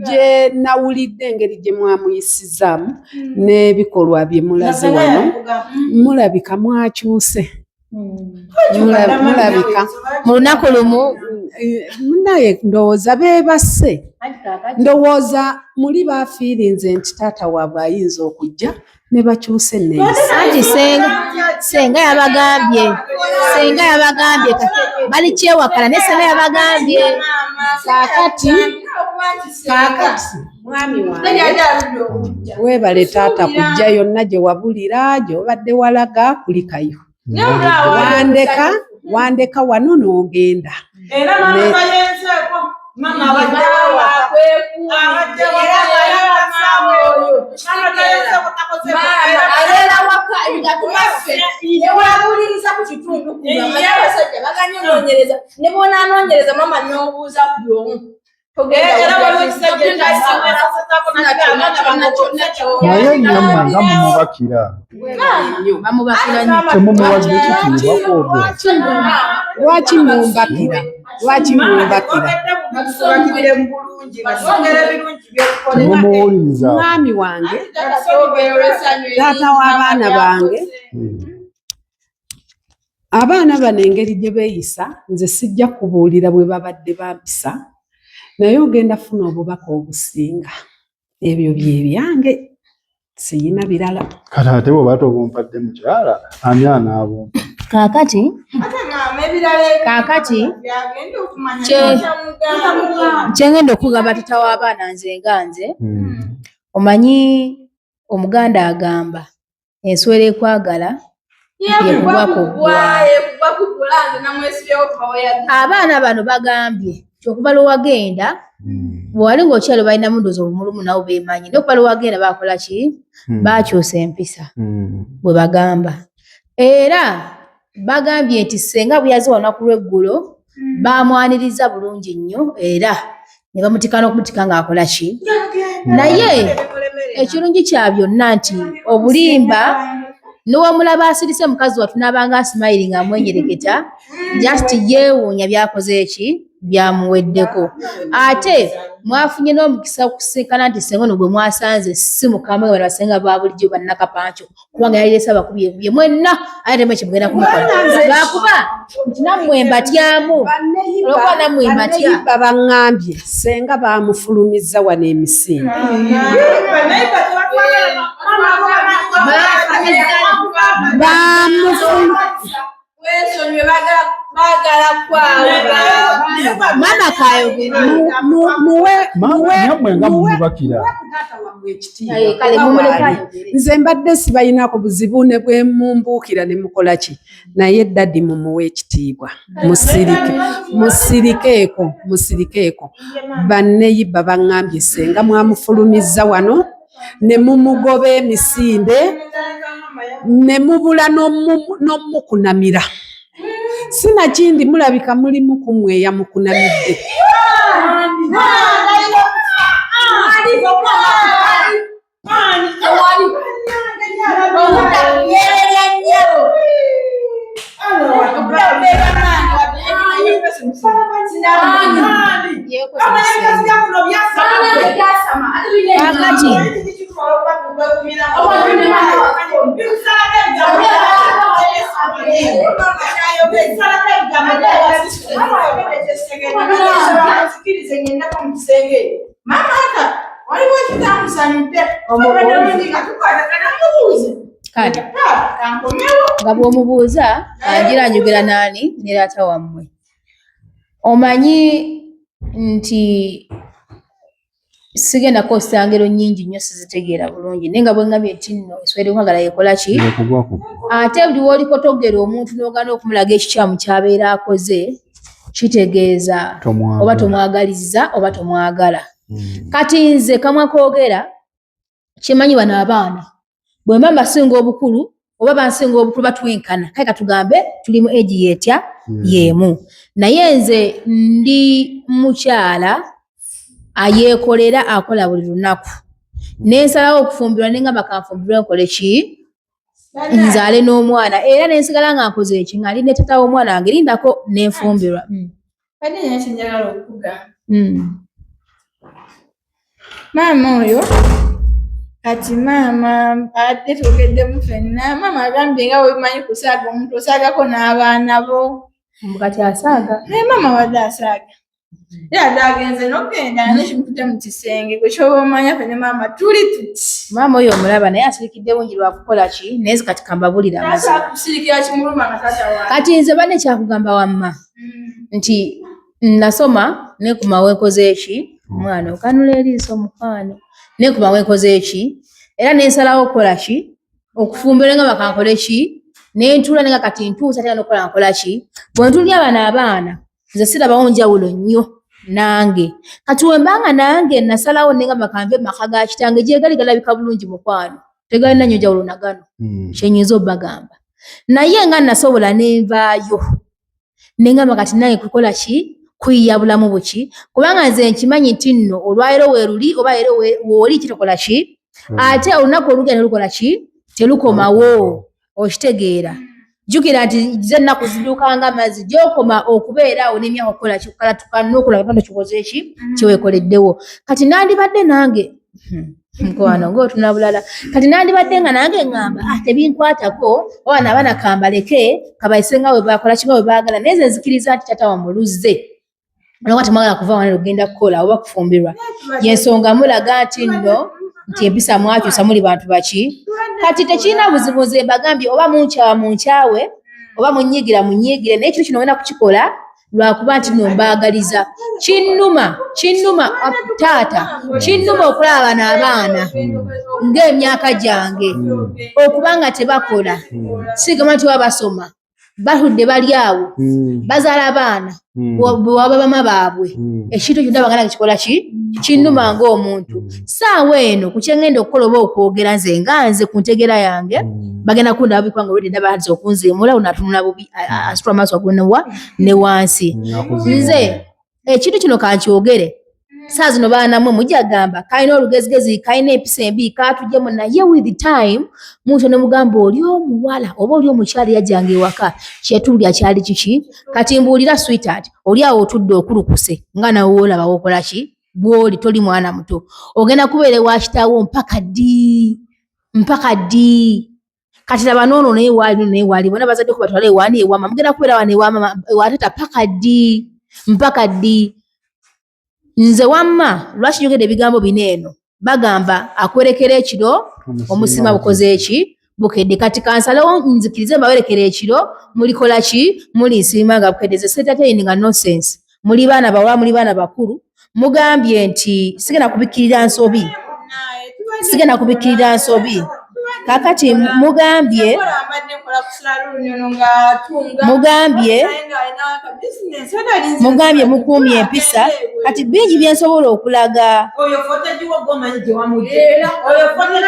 Speaker 3: gye nawulidde engeri gye mwamuyisizaamu n'ebikolwa bye mulaze wano, mulabika mwakyuse. Mulabika
Speaker 5: Mu lunaku lumu.
Speaker 3: Munaye ndowooza beebase, ndowooza muli baafiirinze nti taata waabwe ayinza okujja ne bakyusa enneeyisa.
Speaker 5: Anti senga senga yabagambye senga yabagambye bali kyewakala naye senga yabagambye.
Speaker 3: Kaakati kaakati mwami wange weebale taata kujja yonna gye wabulira gy'obadde walaga kulikayo. Wandeka wandeka wano n'ogenda.
Speaker 4: Era mama bayenzeeko mama abadde
Speaker 7: Abeera waka nga tubaffe newabuliriza ku kitundu kuno abasajja baganye onoonyereza ne bw'onaanoonyereza maama n'obuuza buli omu.
Speaker 6: Naye nyammwe nga mumubakira.
Speaker 5: Bamubakira nnyo.
Speaker 6: Temumuwadde kitiibwa kwogera.
Speaker 3: Lwaki mumbakira? Lwaki mumbakira?
Speaker 6: Temumuwuliriza.
Speaker 3: Mwami wange, taata w'abaana bange, abaana bano engeri gye beeyisa nze sijja kubuulira bwe babadde bampisa, naye ogenda funa obubaka obusinga. Ebyo bye byange, siyina birala.
Speaker 6: Kati ate bw'oba tobumpadde mukyala, ani anaabumpa?
Speaker 5: Kaakati kaakati kyengenda okugamba taata w'abaana nze nga nze, omanyi Omuganda agamba enswera ekwagala yekugwa ku ggwa. Abaana bano bagambye nti okuva lwe wagenda bwewali ng'okyali balinamu ndowooza obumulumu nabo beemanyi, naye okuva lwe wagenda baakola ki? Baakyusa empisa bwe bagamba. Era bagambye nti ssenga bwe yazze olunaku lw'eggulo baamwaniriza bulungi nnyo era ne bamutika n'okumutika ng'akola ki? Naye ekirungi kya byonna nti obulimba Nowamulaba asirise mukazi wattu n'abanga asimayiri nga amwenyereketa, just yeewuunya byakoze eki byamuweddeko. Ate mwafunye n'omukisa okusinkana nti ssenga ono gwe mwasanze si mukambwe nga bano basenga ba bulijjo bannakapanco, kubanga yalirese abakubye mwenna ate temwe kyemugenda kumukola lwakuba nti nammwe mbatyamu, olwokuba nammwe mbatya.
Speaker 3: Banneyibba baŋŋambye ssenga baamufulumizza wano emisinde.
Speaker 7: Weesonyiwe, baagala kwawula.
Speaker 5: Maama kayogere.
Speaker 6: Nammwe nga mumubakira.
Speaker 5: Kale mumuleke ayogere.
Speaker 3: Nze mbadde sibayinako buzibu ne bwe mumbuukira ne mukola ki, naye daddy mumuwe ekitiibwa, musirike, musirikeeko, musirikeeko. Banneyibba baŋŋambye ssenga mwamufulumizza wano ne mumugoba emisinde ne mubula n'omukunamira. Sinakindi mulabika mulimu kumweya mukunamidde.
Speaker 5: Kakati kale nga bw'omubuuza angira njogera naani ne taata wammwe. Omanyi nti sigenda kukozesa ngero nnyingi nnyo, sizitegeera bulungi, naye nga bwe ngambye nti nno eswera enkwagala yekola ki, ate buli w'olikotogera omuntu n'ogaana okumulaga ekikyamu ky'abeera akoze, kitegeeza oba tomwagalizza oba tomwagala. Kati nze kamwa koogera kimanyi bano abaana bwe mba mbasinga obukulu oba bansinga obukulu batwenkana, kale katugambe tuli mu egi yetya y'emu, naye nze ndi mukyala ayeekolera, akola buli lunaku, nensalawo okufumbirwa nengamba kanfumbirwe nkole ki, nzaale n'omwana, era nensigala nga nkoze eki nga ndi ne taata w'omwana wange, lindako nenfumbirwa.
Speaker 7: Maama oyo kati maama abadde twogeddemu ffenna, maama agambye nga bw'obimanyi kusaaga omuntu osaagako n'abaana bo.
Speaker 5: Kati asaaga.
Speaker 7: Naye maama abadde asaaga. Era adde agenze n'okugenda n'ekimututte mu kisenge, gwe ky'oba omanya ffe ne maama tuli tuti.
Speaker 5: Maama oyo omulaba naye asirikidde bungi lwa kukola ki, naye nze kati kambabulire amazima.
Speaker 7: Kusirikira kimuluma nga taata wange.
Speaker 5: Kati nze banne kyakugamba wamma nti nasoma nekuma wenkoze eki, omwana okanula eriiso mukwano, nekuma wenkoze eki, era nensalawo okukola ki, okufumbira nga bakankole ki, nentuula nenga kati ntuusa tera nokukola nkola ki, bwe ntulya bano abaana nze sirabawo njawulo nnyo nange. Kati wembanga nange nasalawo nengamba kanve mu maka ga kitange gye gali galabika bulungi mukwano, tegalina nnyo njawulo na gano, kyenyinza obbagamba, naye nga nasobola nenvaayo nengamba kati nange kukola ki, kuyiya bulamu buki, kubanga nze nkimanyi nti nno olwaleero weeruli oba leero wooli kitokola ki, ate olunaku olugenda telukola ki, telukomawo, okitegeera. Jjukira nti ze ennaku zidduka nga amazzi, gy'okoma okubeera awo n'emyaka okukola ki, okukalatuka n'okulaba katonda kikoze ki kyeweekoleddewo. Kati nandibadde nange mukwano ng'otunula bulala, kati nandibadde nga nange ŋŋamba ah tebinkwatako, oba bano abaana kambaleke kabayise nga bwe bakola ki nga bwe baagala, naye nze nzikiriza nti taata wammwe luzze olwokuba temwagala kuva wano okugenda kukola oba kufumbirwa, y'ensonga mulaga nti nno nti empisa mwakyusa muli bantu baki. Kati tekirina buzibu, nze mbagambye oba munkyawa munkyawe oba munyiigira munyiigire, naye ekintu kino ngenda kukikola lwakuba nti nno mbaagaliza. Kinnuma, kinnuma taata, kinnuma okulaba bano abaana ng'emyaka gyange okuba nga tebakola, sigamba nti baba basoma, batudde bali awo bazaala abaana bwe baba bama baabwe, ekintu ekyo ndaba nga kikola ki, kinnuma ng'omuntu. Saawa eno ku kye ngenda okukola oba okwogera nze nga nze ku ntegeera yange bagenda kundaba bubi, kubanga olwedde ndaba nze okunziimula onatunula bubi, asitula amaaso waggulu ne wansi. Nze ekintu kino kankyogere. Saa zino baana mwe mujja gamba kalina olugezigezi, kalina empisa embi, katujjemu, naye with time muntu ne mugamba oli omuwala oba oli omukyala yajjanga ewaka kyetulya kyali kiki. Kati mbuulira sweetheart, oli awo otudde okulukuse nga nawe olaba wokola ki bw'oli toli mwana muto, ogenda kubeera ewa kitaawo mpaka ddi? Mpaka ddi? Kati laba noono naye waali, naye waali bonna bazadde ko batwale ewaani ewama, mugenda kubeera wano ewamama ewatata paka ddi? Mpaka ddi? Nze wamma lwaki njogedde ebigambo bino eno, bagamba akwerekera ekiro omusima bukoze eki bukedde. Kati kansalewo nzikirize mbawerekera ekiro, mulikola ki? Mulinsiima nga bukedde. Ze entertaining nga nonsense. Muli baana bawala, muli baana bakulu, mugambye nti sigenda kubikkirira nsobi, sigenda kubikkirira nsobi. Kakati mugambye mugambye mugambye mukuumye empisa. Kati bingi byensobola okulaga.
Speaker 4: Oyo footage wo gwomanyi gye wamugye. Oyo footage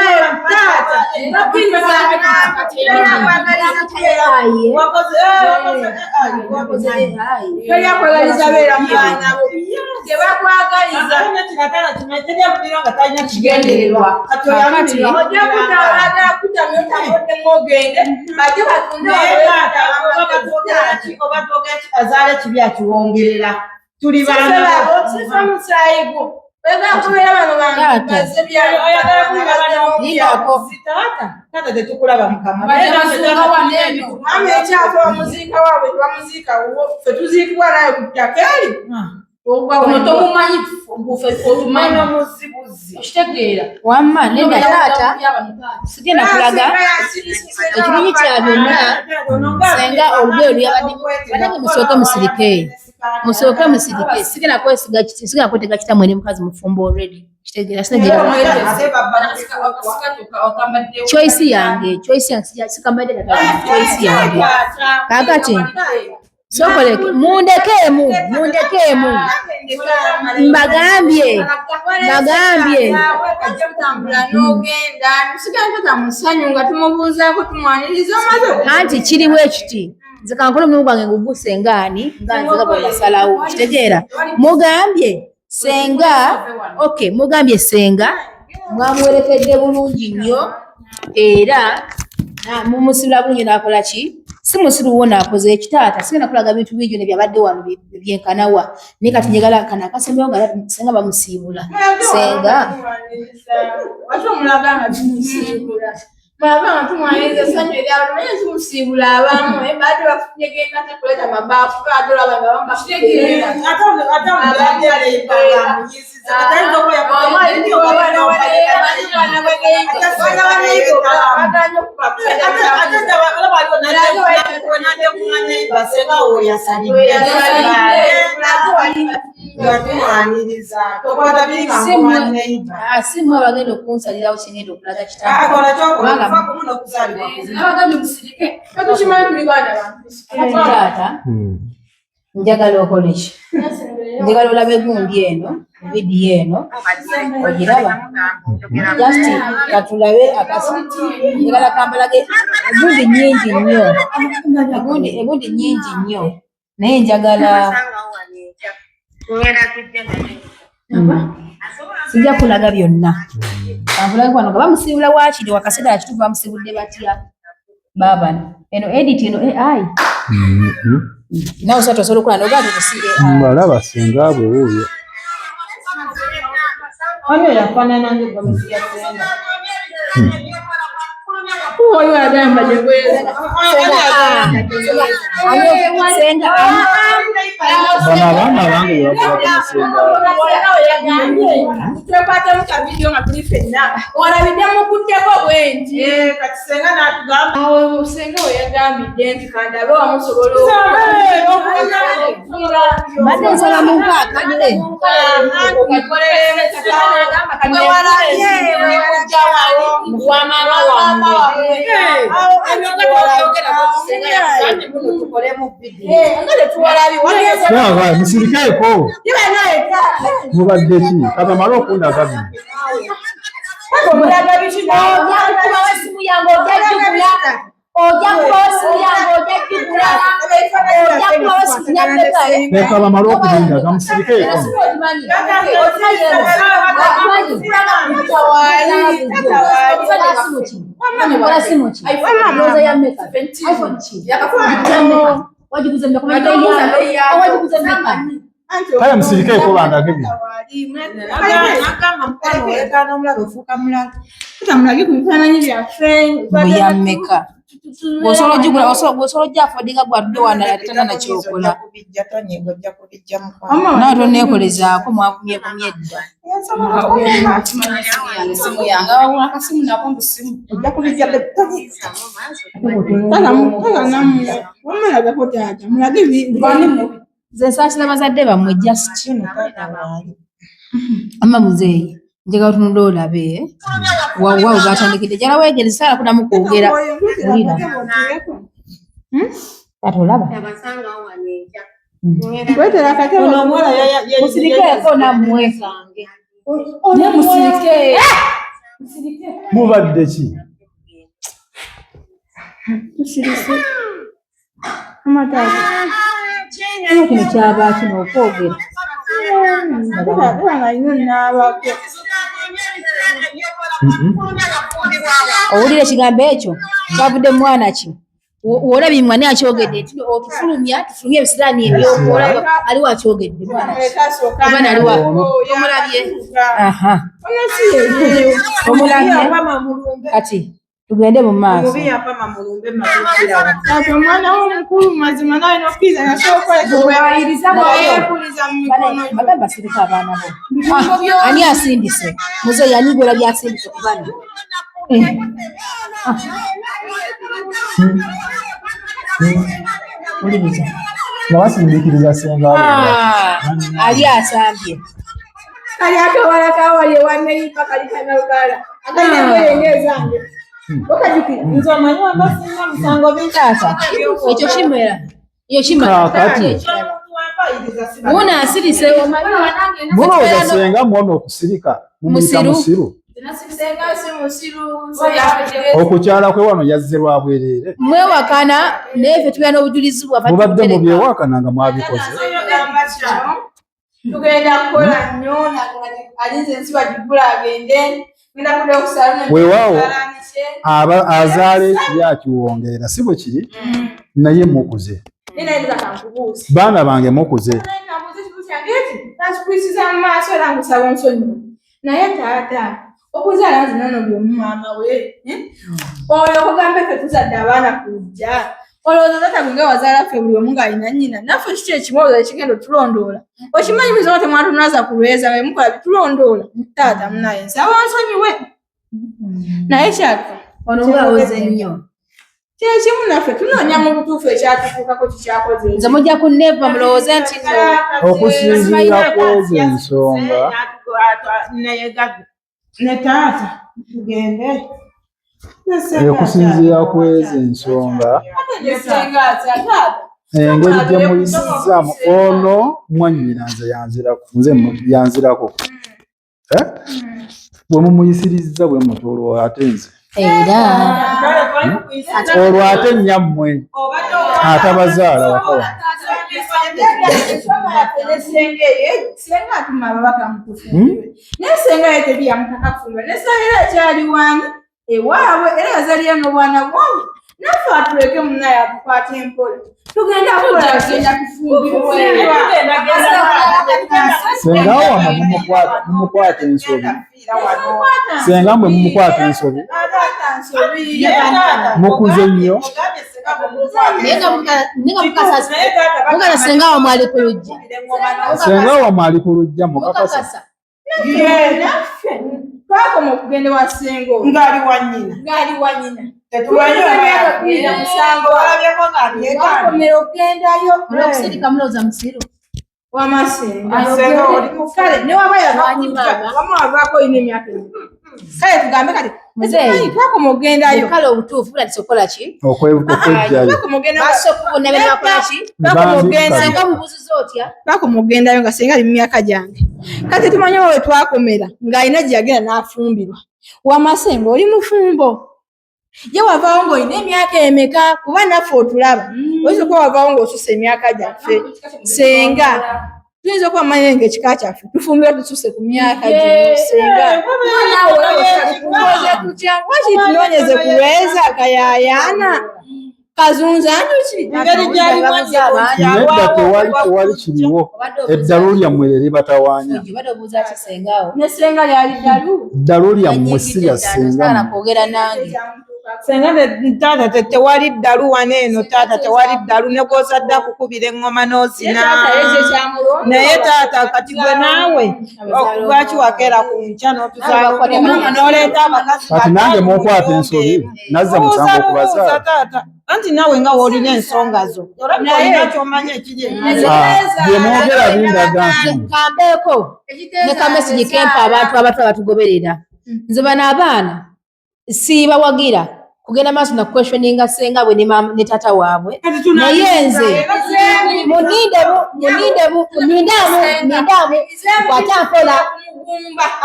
Speaker 7: Teri beera mu baana bo, tebakwagaliza.
Speaker 4: Kigendererwa.
Speaker 7: Ojja kutabaagala kutamya otaboddemu ogende bajje batunde.
Speaker 4: Oba twogera ki, azaala ekibi akiwongerera. Tuli baana.
Speaker 7: Sifa musaayi gwo oyagala kubeera bano bantu baze.
Speaker 5: Lindako.
Speaker 4: Taata, taata, tetukulaba mukama.
Speaker 7: Mama, ekyafa bamuziika waabwe, tebamuziika wuwo. Ffe tuziikibwa naye ku ttaka eri.
Speaker 1: Ono tomumanyi, otumanyi.
Speaker 4: Omuzibuzi.
Speaker 1: Okitegeera?
Speaker 5: Wamma nedda taata, sigenda kulaga ekirungi kya byonna. Senga olugero luyabadde banange, musooke musirike, musooke musirike. Sigenda kwesiga kiti, sigenda kwetega kitamwe ne mukazi mufumbo already. Kitegeera? Sinagenda choice yange, choice yange sikambadde tata, choice yange. Kakati sokoleke, mundekeemu, mundekeemu, mbagambye, mbagambye.
Speaker 7: Tambula n'ogenda tusigala tata musanyu nga tumubuuzaako, tumwaniriza omaze.
Speaker 5: Anti kiriwo ekiti, nze kankole omulimu gwange ngugu sengaani nga nze nga bwe nasalawo. Kitegeera? Mugambye senga, okay, mugambye senga mwamuwerekedde bulungi nnyo era mumusibula bulungi n'akola ki, si musiru wo naakoze ekitaata. Sigenda kulaga bintu bingi ne byabadde wano byenkanawa, naye kati njagala kano akasembewo nga senga bamusiibula senga.
Speaker 7: Waki omulaga nga tumusiibula? Mulaba nga tumwaniriza essanyu eryabwe, naye tumusiibula abamu badde bafunye genda tekuleta mabaafu, badde olaba nga bamu.
Speaker 4: Ate omugambye aleipanga amunyiziza. Atayinza okuba nga tokwata biri nga nkoma neighbor.
Speaker 5: Si mmwe abagenda okunsalirawo kyengenda okulaga.
Speaker 4: Akola kyokola.
Speaker 5: Kubanga-
Speaker 4: Kufa kumu n'okuzaalibwa kumu.
Speaker 1: Abagambye musirike.
Speaker 7: Tukimanyi tuli baana bantu.
Speaker 5: Kati taata, njagala okole ki? Njagala olabe gundi eno, vidiyo eno ogiraba? Just katulabe akasi, njagala kambalage egundi nyingi nnyo, egundi egundi nyingi nnyo, naye njagala sijja kulaga byonna, kankulage wano nga bamusiibula waakiri wakaseera kituufu. Bamusiibudde batya baabano? Eno edit, eno AI. Nawe osobola, tosobola okukola nogaa nti si AI.
Speaker 6: Mbalaba senga bwe wuuyo.
Speaker 4: Wano yafaanana ng'egomesi ya Ssenga.
Speaker 7: Oyo agamba gye
Speaker 5: Senga.
Speaker 6: Bano abaana abange bwe bagulagana senga.
Speaker 7: Twekwatemu ka vidiyo nga tuli ffenna, olabidde mukutteko bwenti.
Speaker 4: Kati Senga n'atugamba
Speaker 7: Awo senga we yagambidde nti kandabe wamusobola.
Speaker 5: Mbadde nsaba mumpe akadde.
Speaker 1: Wa maama wammwe.
Speaker 6: Yawa, musirikeeko. Mubadde ki? Kabamale okundaga bino.
Speaker 5: Ojja kukubawo essimu yange, ojja gigula, ojja kubawo essimu yange, ojja gigula, ojja kubawo essimu.
Speaker 6: Leka bamale okulinda gamusirikeeko. Kale musirikeeko bandage bino.
Speaker 5: Mbuyammeka osobola ogigula, osobola ojja-affordinga gwatudde wano atana nakyokola nawe toneekolezaako mwavumyevumye dda. Nze nsaasira bazadde bammwe just ama muzeeyi njagala otunula olabe wawa we batandikidde jala weegereza saala kudamu kwogera wulira taata olaba musirikeeko nammwe
Speaker 1: Ne musirike.
Speaker 6: Mubadde ki?
Speaker 5: Kino kyaba kino okwogera. Owulira ekigambo ekyo kyavudde mu mwana ki? Wolabye mwana akyogedde nti otufulumya tufulumye ebisiraani ebyokola aliwo akyogedde mwana ki? Oba naliwa omulabye? Aha. Omulabye? Kati tugende mu maaso.
Speaker 7: Taata omwana wo omukulu mazima nawe nokkiriza nasobola mu mikono.
Speaker 5: Bagamba basirika abaana bo. Ah, ani asindise? Muzeeyi ani gwolabye asindise ku bano? Ah. Wuliriza.
Speaker 6: Nga basindiikiriza ssenga we.
Speaker 5: Ah, ali asambye.
Speaker 7: Kali akawala kawali ewanneyipa kali kanalugala akalina engoye ng'ezange. Okajjukira?
Speaker 4: Nze omanyi wamba singa musango bingi.
Speaker 5: Taata, ekyo kimera. Ekyo kimera.
Speaker 6: Kaakati.
Speaker 5: Wuuno asirise omanyi.
Speaker 6: Mulowooza ssenga mwono okusirika mumuyita
Speaker 5: Musiru.
Speaker 6: musiru? Okukyala kwe wano yazze lwa bwereere.
Speaker 5: Mwewakana naye ffe tubeera n'obujulizi bwaffe.
Speaker 6: Mubadde mubyewakana nga mwabikoze.
Speaker 7: Tugenda kukola nnyo alinze ensi bagigula agende ngenda kudda okusala.
Speaker 6: Weewaawo aba azaala ekibi akiwongerera si bwe kiri naye mukuze. Baana bange mukuze.
Speaker 7: Nakikuyisiza mu maaso era nkusaba onsonyiwe. Naye taata okuzaala nze nono byomu maama we oyo okugamba ffe tuzadde abaana ku luggya olowooza taata gwe nga wazaala ffe buli omu ng'alina nnyina naffe kiki ekimu olowooza ekigenda otulondoola okimanyi buyinza oba temwatunaza ku lweza nga mukola bitulondoola taata munaye nsaba onsonyiwe naye kyattu
Speaker 5: Ono ng'awoze nnyo.
Speaker 7: Kyekimu naffe tunoonya mu butuufu ekyatutuukako kikyakoze.
Speaker 5: Nze mujja kunneeva mulowooze nti nno
Speaker 6: Okusinziira ku ezo ensonga
Speaker 4: Ne taata tugende.
Speaker 6: Okusinziira ku ezo ensonga engeri gye muyisizaamu ono mwannyina nze yanzirako nze yanzirako Eh? Bwe mumuyisirizza bwe mutyo olwo ate nze
Speaker 5: era
Speaker 6: olwo ate nnyammwe atabazaala waka wano.
Speaker 7: Senga atuma ababaka mukufumbirwe naye senga ye teri yamutaka kufumbirwa ne senga era akyali wanyi ewaabwe era yazaliyo n'obwana bwange naffe atuleke munaye atukwate empola tugenda kukola tugenda kufumbirwa.
Speaker 6: Senga wamwe mumukwata ensobi. Senga mwe mumukwata ensobi. Mukuze nnyo.
Speaker 5: Naye nga mukasa senga wamwe ali ku luggi.
Speaker 6: Senga wamwe ali ku luggya mukakasa.
Speaker 5: Mukakasa.
Speaker 7: Naffe twakoma okugenda wa ssenga oyo
Speaker 4: Ng'ali wa nnyina.
Speaker 7: Ng'ali wa nnyina.
Speaker 4: Tetumanyi
Speaker 7: Emyaka 17
Speaker 4: walabyeko ng'abyegaana.
Speaker 7: Twakomera okugendayo.
Speaker 5: Olw'okusirika mulowooza musiru.
Speaker 7: Wamasenga
Speaker 4: Senga oli mufu.
Speaker 7: Kale newaba
Speaker 5: Wanyi maama.
Speaker 7: yavamu avaako olina emyaka ebiri kale tugambe kati
Speaker 5: Muzeeyi.
Speaker 7: tetumanyi twakoma okugendayo.
Speaker 5: Kale obutuufu bulatisa okukola ki?
Speaker 6: Okwejjayo.
Speaker 7: Twakoma okugenda
Speaker 5: Basse okubuna be bakola ki?
Speaker 7: Twakoma okugendayo.
Speaker 5: Senga mubuuziza otya?
Speaker 7: Twakoma okugendayo nga senga ali mu myaka gyange kati tumanyi oba we twakomera ng'alina gye yagenda n'afumbirwa. Wamasenga oli mufumbo. Ye wavaawo ng'olina emyaka emeka? Kuba naffe otulaba. Oyinza okuba wavaawo ng'osusse emyaka gyaffe. Senga tuyinza okuba mmanyi ng'ekika kyaffe tufumbirwa tususe ku myaka gino. Senga tukoze tutya? Wakiri tunoonyeze ku lweza kayaayaana kazunza njuki.
Speaker 4: Engeri
Speaker 6: Nedda, tewali kiriwo, eddalu lyammwe lye libatawaanya.
Speaker 5: Obadde obuuza ki sengaawo?
Speaker 7: Ne senga lyali ddalu.
Speaker 6: Ddalu lyammwe si lya senga.
Speaker 5: Saala kwogera nange.
Speaker 4: Senga taata tewali ddalu wano eno, taata tewali ddalu, ne gw'ozadde akukubira eŋŋoma n'ozina. Naye taata kati gwe naawe lwaki wakeera ku nkya n'otuzaala omwana n'oleeta abakazi?
Speaker 6: Kati nange munkwata ensobi, nazza musango okubazaala.
Speaker 4: Taata, anti naawe nga w'olina ensonga zo, olabika olina ky'omanyi ekiri emabega.
Speaker 6: Ah, bye mwogera bindaga nti
Speaker 5: Kambeeko ne kamesigi kempa abantu abato abatugoberera. Nze bano abaana siibawagira kugenda maaso na questioninga senga bwe ne taata waabwe, naye nze munindemu munindemu nindaamu nindaamu kwata mpola,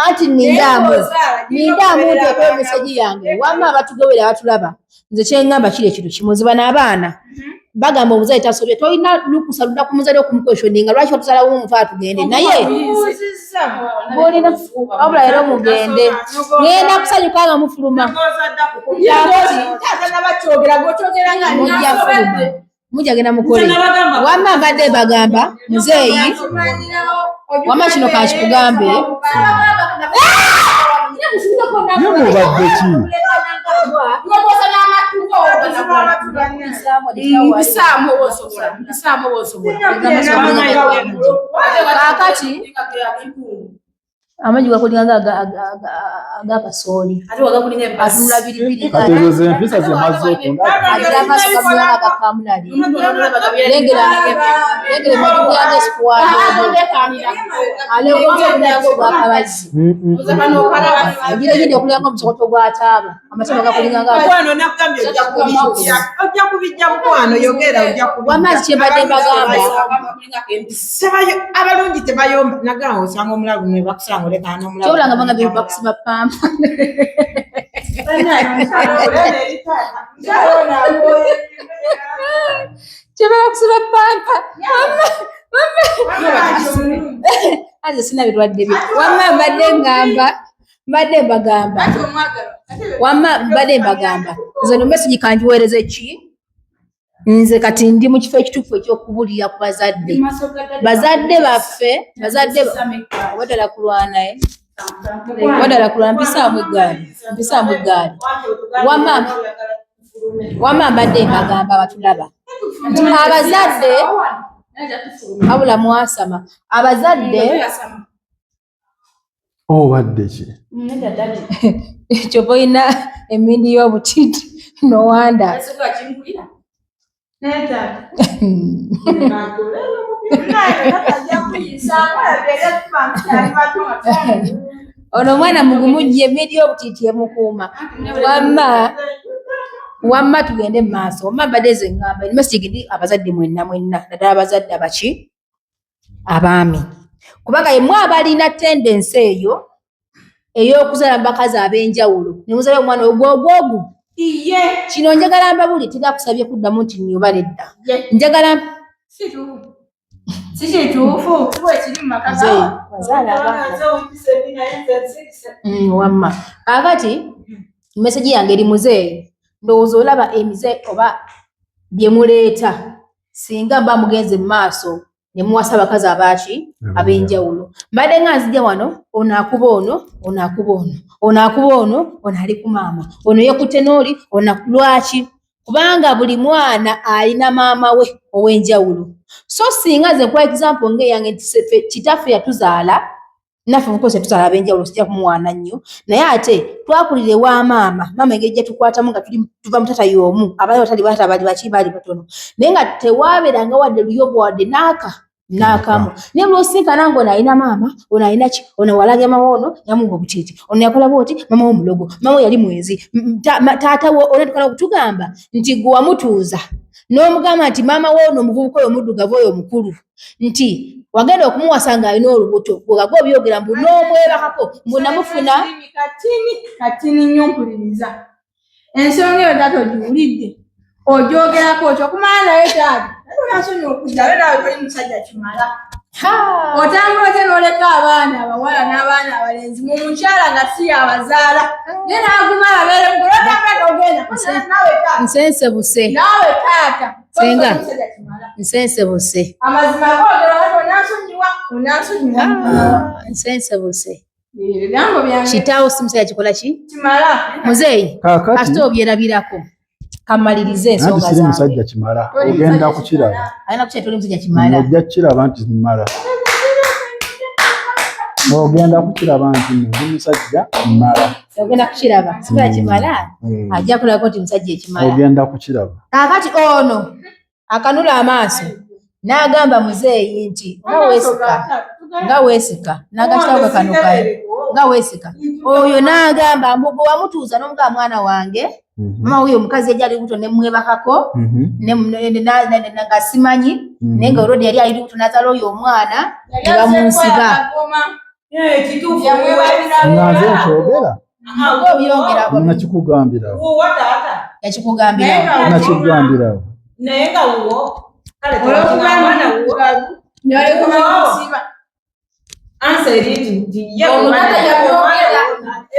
Speaker 5: anti nindaamu nindaamu nteekeyo meseji yange. Wamma abatugobera abatulaba, nze kyeŋŋamba kiri ekintu kimu, nze bano abaana bagamba omuzadde tasobye, tolina lukusa ludda ku muzadde okumuquestioninga lwaki otusalawo nfa tugende, naye bolina wabula leero mugende, ngenda kusanyuka nga mufuluma.
Speaker 7: Taata nabakyogera gwokyogera nga
Speaker 5: Mujja fuluma, mujja genda mukole. Wamma mbadde mbagamba muzeeyi, wamma kino kakikugambe.
Speaker 6: Ye mubadde ki?
Speaker 1: Mpisaamu oba osobola, mpisaamu oba osobola.
Speaker 5: Kaakati amagi gakulinga agakasooli, atunula biribiri.
Speaker 6: Kati ezo ze mpisa ze mazze okundaba.
Speaker 5: Agira amaaso gamulinga agakamulali, lengera lengera ematu byange esikuwadodo alewoza okulanga ogwakabazi, agira egindi okulanga omusokoto gwa taaba, amatama gakulinga nga
Speaker 4: Mukwano, nakugambye ojja kubijja, ojja kubijja mukwano, yogera ojja kubijja.
Speaker 5: Wamma kyembadde mbagamba.
Speaker 4: Abalungi tebayomba, nagamba osanga omulalu ne bakusanga olekana n'omulalu.
Speaker 5: Kyobula nga banga bakusiba pampa. Kyebala kusiba pampa. Anze sina birwadde bye. Wamma mbadde ngamba, mbadde mbagamba. Wamma mbadde mbagamba. Nze no message kanjiweereze ki? Nze kati ndi mu kifo ekituufu eky'okubulira ku bazadde. Bazadde baffe, bazadde wadala kulwana eh. Wadala kulwana, mpisaamu eggaali, mpisaamu eggaali. Wamma wamma mbadde mbagamba abatulaba nti abazadde abula mwasama abazadde.
Speaker 6: Obadde ki?
Speaker 5: Kyova olina emindi y'obutiti nowanda. Ono omwana mugumu nnyo, emindi y'obutiti emukuuma. Wamma wamma tugende mu maaso. Wamma mbadde nze ŋŋamba message ndi abazadde mwenna mwenna, naddala abazadde abaki abaami, kubanga yemmwe abalina tendency eyo ey'okuzaala mu bakazi ab'enjawulo ne muzaala omwana ogwogwogu. Kino njagala mbabuli, terakusabye kuddamu nti nyoba nedda, njagala
Speaker 7: Si kituufu, si bwe kiri mu maka.
Speaker 5: Nze wazaala abaana. Wamma kaakati message yange eri muzeeyi, ndowooza olaba emize oba bye muleeta singa mba mugenze mu maaso ne muwasa abakazi abaaki ab'enjawulo. Mbadde nga nzija wano, ono akuba ono, ono akuba ono, ono akuba ono, ono ali ku maama, ono yekutte n'oli ono. Lwaki? Kubanga buli mwana alina maama we ow'enjawulo. So singa nze nkuwa example ng'eyange nti ffe kitaffe yatuzaala naffe, of course yatuzaala ab'enjawulo, sijja kumuwaana nnyo, naye ate twakulira ewa maama. Maama engeri gye tukwatamu nga tuli tuva mu tata y'omu, abaali batali batata bali baki baali batono, naye nga tewaabeeranga wadde luyombo wadde naaka n'akamu. Naye lwosinkana nga ono alina maama, ono alina ki, ono walabya mama, ono yamuwa obutiiti, ono yakola bwoti, mama wo mulogo, mama wo yali mwenzi, taata wo ono tukala okutugamba nti gwe wamutuuza n'omugamba nti maama wo ono omuvubuka oyo omuddugavu oyo omukulu nti wagenda okumuwasa ng'alina olubuto, gwe obyogera mbu n'omwebakako mbu namufuna.
Speaker 7: Katini katini nnyo, mpuliriza. Ensonga eyo taata ogiwulidde, ogyogerako ki? Okumala naye taata, taata onansonyiwa okudda, ate naawe toli musajja kimala. Otambula otya n'oleka abaana abawala n'abaana abalenzi mu mukyala nga si yabazaala, naye n'aguma ababeere mugole, otambula n'ogenda. Naawe taata.
Speaker 5: Nsensebuse.
Speaker 7: Naawe taata.
Speaker 5: Senga.
Speaker 7: Toli musajja kimala.
Speaker 5: Nsensebuse.
Speaker 7: Amazima googera, taata onansonyiwa, onansonyiwa.
Speaker 5: Nsensebuse.
Speaker 7: Ebigambo byange.
Speaker 5: Kitaawo si musajja kikola ki?
Speaker 7: Kimala.
Speaker 5: Muzeeyi,
Speaker 6: Kaakati-
Speaker 5: kasita obyerabirako. Kamalirize
Speaker 6: Anti
Speaker 5: ensonga
Speaker 6: siri
Speaker 5: zange.
Speaker 6: musajja kimala,
Speaker 7: Toli
Speaker 6: ogenda
Speaker 7: musajja
Speaker 6: kukiraba.
Speaker 7: kimala.
Speaker 5: Alina kukira toli musajja kimala.
Speaker 6: Ojja kukiraba nti mmala. Ogenda kukiraba nti ndi musajja mmala.
Speaker 5: Ogenda kukiraba. Si musajja kimala. Ajja kulabako nti musajja ekimala.
Speaker 6: Ogenda kukiraba.
Speaker 5: Kaakati ono akanula amaaso n'agamba muzeeyi nti nga weesika, nga weesika, n'agakitawo kano kayo, nga weesika. Oyo n'agamba mbu gwe wamutuuza n'omugamba mwana wange, mama wuyo omukazi yajja ali lubuto ne mmwebakako, nga simanyi, naye nga olwedde yali ali lubuto n'azaala oyo omwana ne bamunsiba.
Speaker 4: Kituufu.
Speaker 6: Nga nze nkyogera,
Speaker 5: Nga obyogera.
Speaker 6: nakikugambirawo.
Speaker 4: Wuwo taata.
Speaker 5: Yakikugambirawo.
Speaker 6: Nakikugambirawo.
Speaker 4: Naye nga wuwo. Kale
Speaker 7: Olw'okuba
Speaker 4: mwana wuwo.
Speaker 7: N'oleka bamusiba.
Speaker 4: Ansa eri nti ye
Speaker 5: Ono
Speaker 4: omwana
Speaker 5: taata yabyogera.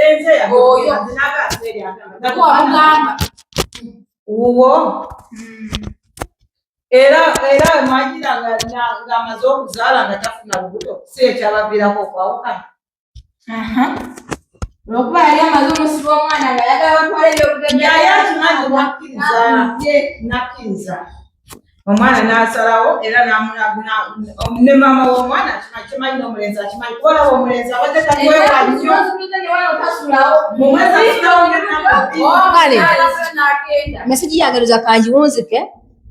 Speaker 4: Enze yabyogera.
Speaker 5: Oyo.
Speaker 4: Nze n'agaasa eri agamba.
Speaker 5: Wamugamba.
Speaker 4: Wuwo. Era era mwagira ng'amaze okuzaala nga tafuna lubuto, si ekyabaviirako okwawukana.
Speaker 7: Olwokuba yali amaze omusiba omwana ng'ayagala batwale ebyobugagga.
Speaker 4: Yali akimanyi nakkiriza. Nakkiriza. Omwana n'asalawo era ne maama w'omwana akimanyi, kimanyi n'omulenzi akimanyi. Kuba olaba omulenzi abadde takwewa nnyo. Mu mwezi asulawo n'ennaku bbiri.
Speaker 5: Kale. Mesegi yange ndoza kangiwunzike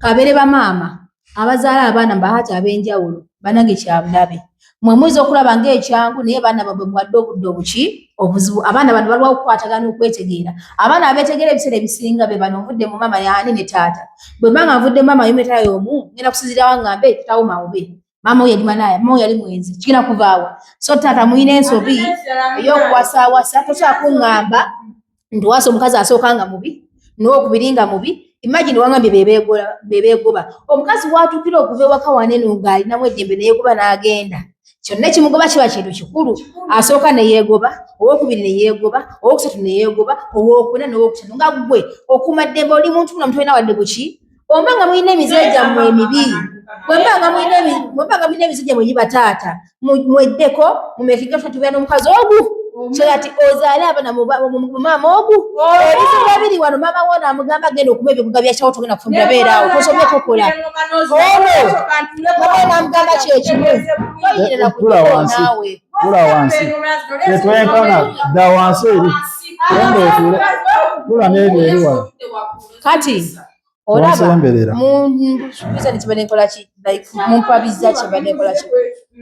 Speaker 5: kabeere bamaama abazaala abaana mbahaati ab'enjawulo bannange kya bulabe. Mwe muyinza okulaba ng'ekyangu naye baana bammwe muwadde obudde obuki obuzibu. Abaana bano balwawo okukwatagana okwetegeera. Abaana abeetegeera ebiseera ebisinga be bano nvudde mu maama yaani ne taata. Bwe mba nga nvudde mu maama y'omu ne taata y'omu, ngenda kusinziira wa ngambe taata wo mawube. Maama wo yali malaaya, maama wo yali mwenzi, kigenda kuvaawa. So taata mulina ensobi ey'okuwasaawasa, tosobola kuŋŋamba nti wasa omukazi asooka nga mubi n'owokubiri nga mubi. Imagine wangambye be beegoba. Omukazi w'atuukira okuva ewaka wanene ng'alinamu eddembe ne yeegoba n'agenda. Kyonna ekimugoba kiba kintu kikulu. Asooka ne yeegoba, owookubiri ne yeegoba, owookusatu ne yeegoba, owookuna n'owookutaano nga ggwe okuuma ddembe oli muntu mulamu tolina wadde buki. Oba nga mulina emize gyammwe emibi, bwe mba nga mulina emize gyammwe eri bataata, mweddeko mumekinga tubeera n'omukazi ogu. So that ozaale abaana mu maama ogu. Ebizibu ebiri wano maama wo n'amugamba genda okuma ebibuga bya kyawo togenda kufumbira beera awo tosomye tokola. Ono maama wo n'amugamba kyekimu. Toyinza na
Speaker 6: Tula
Speaker 5: kujjako
Speaker 6: wansi.
Speaker 5: naawe.
Speaker 6: Tula wansi. Tetwenkana, dda wansi eri. Genda otuule. Tula n'ebyo eri wala.
Speaker 5: Kati olaba
Speaker 6: Tonsemberera.
Speaker 5: munsuubiza ne kibadde nkola ki, like mumpabiza kyebadde nkola ki.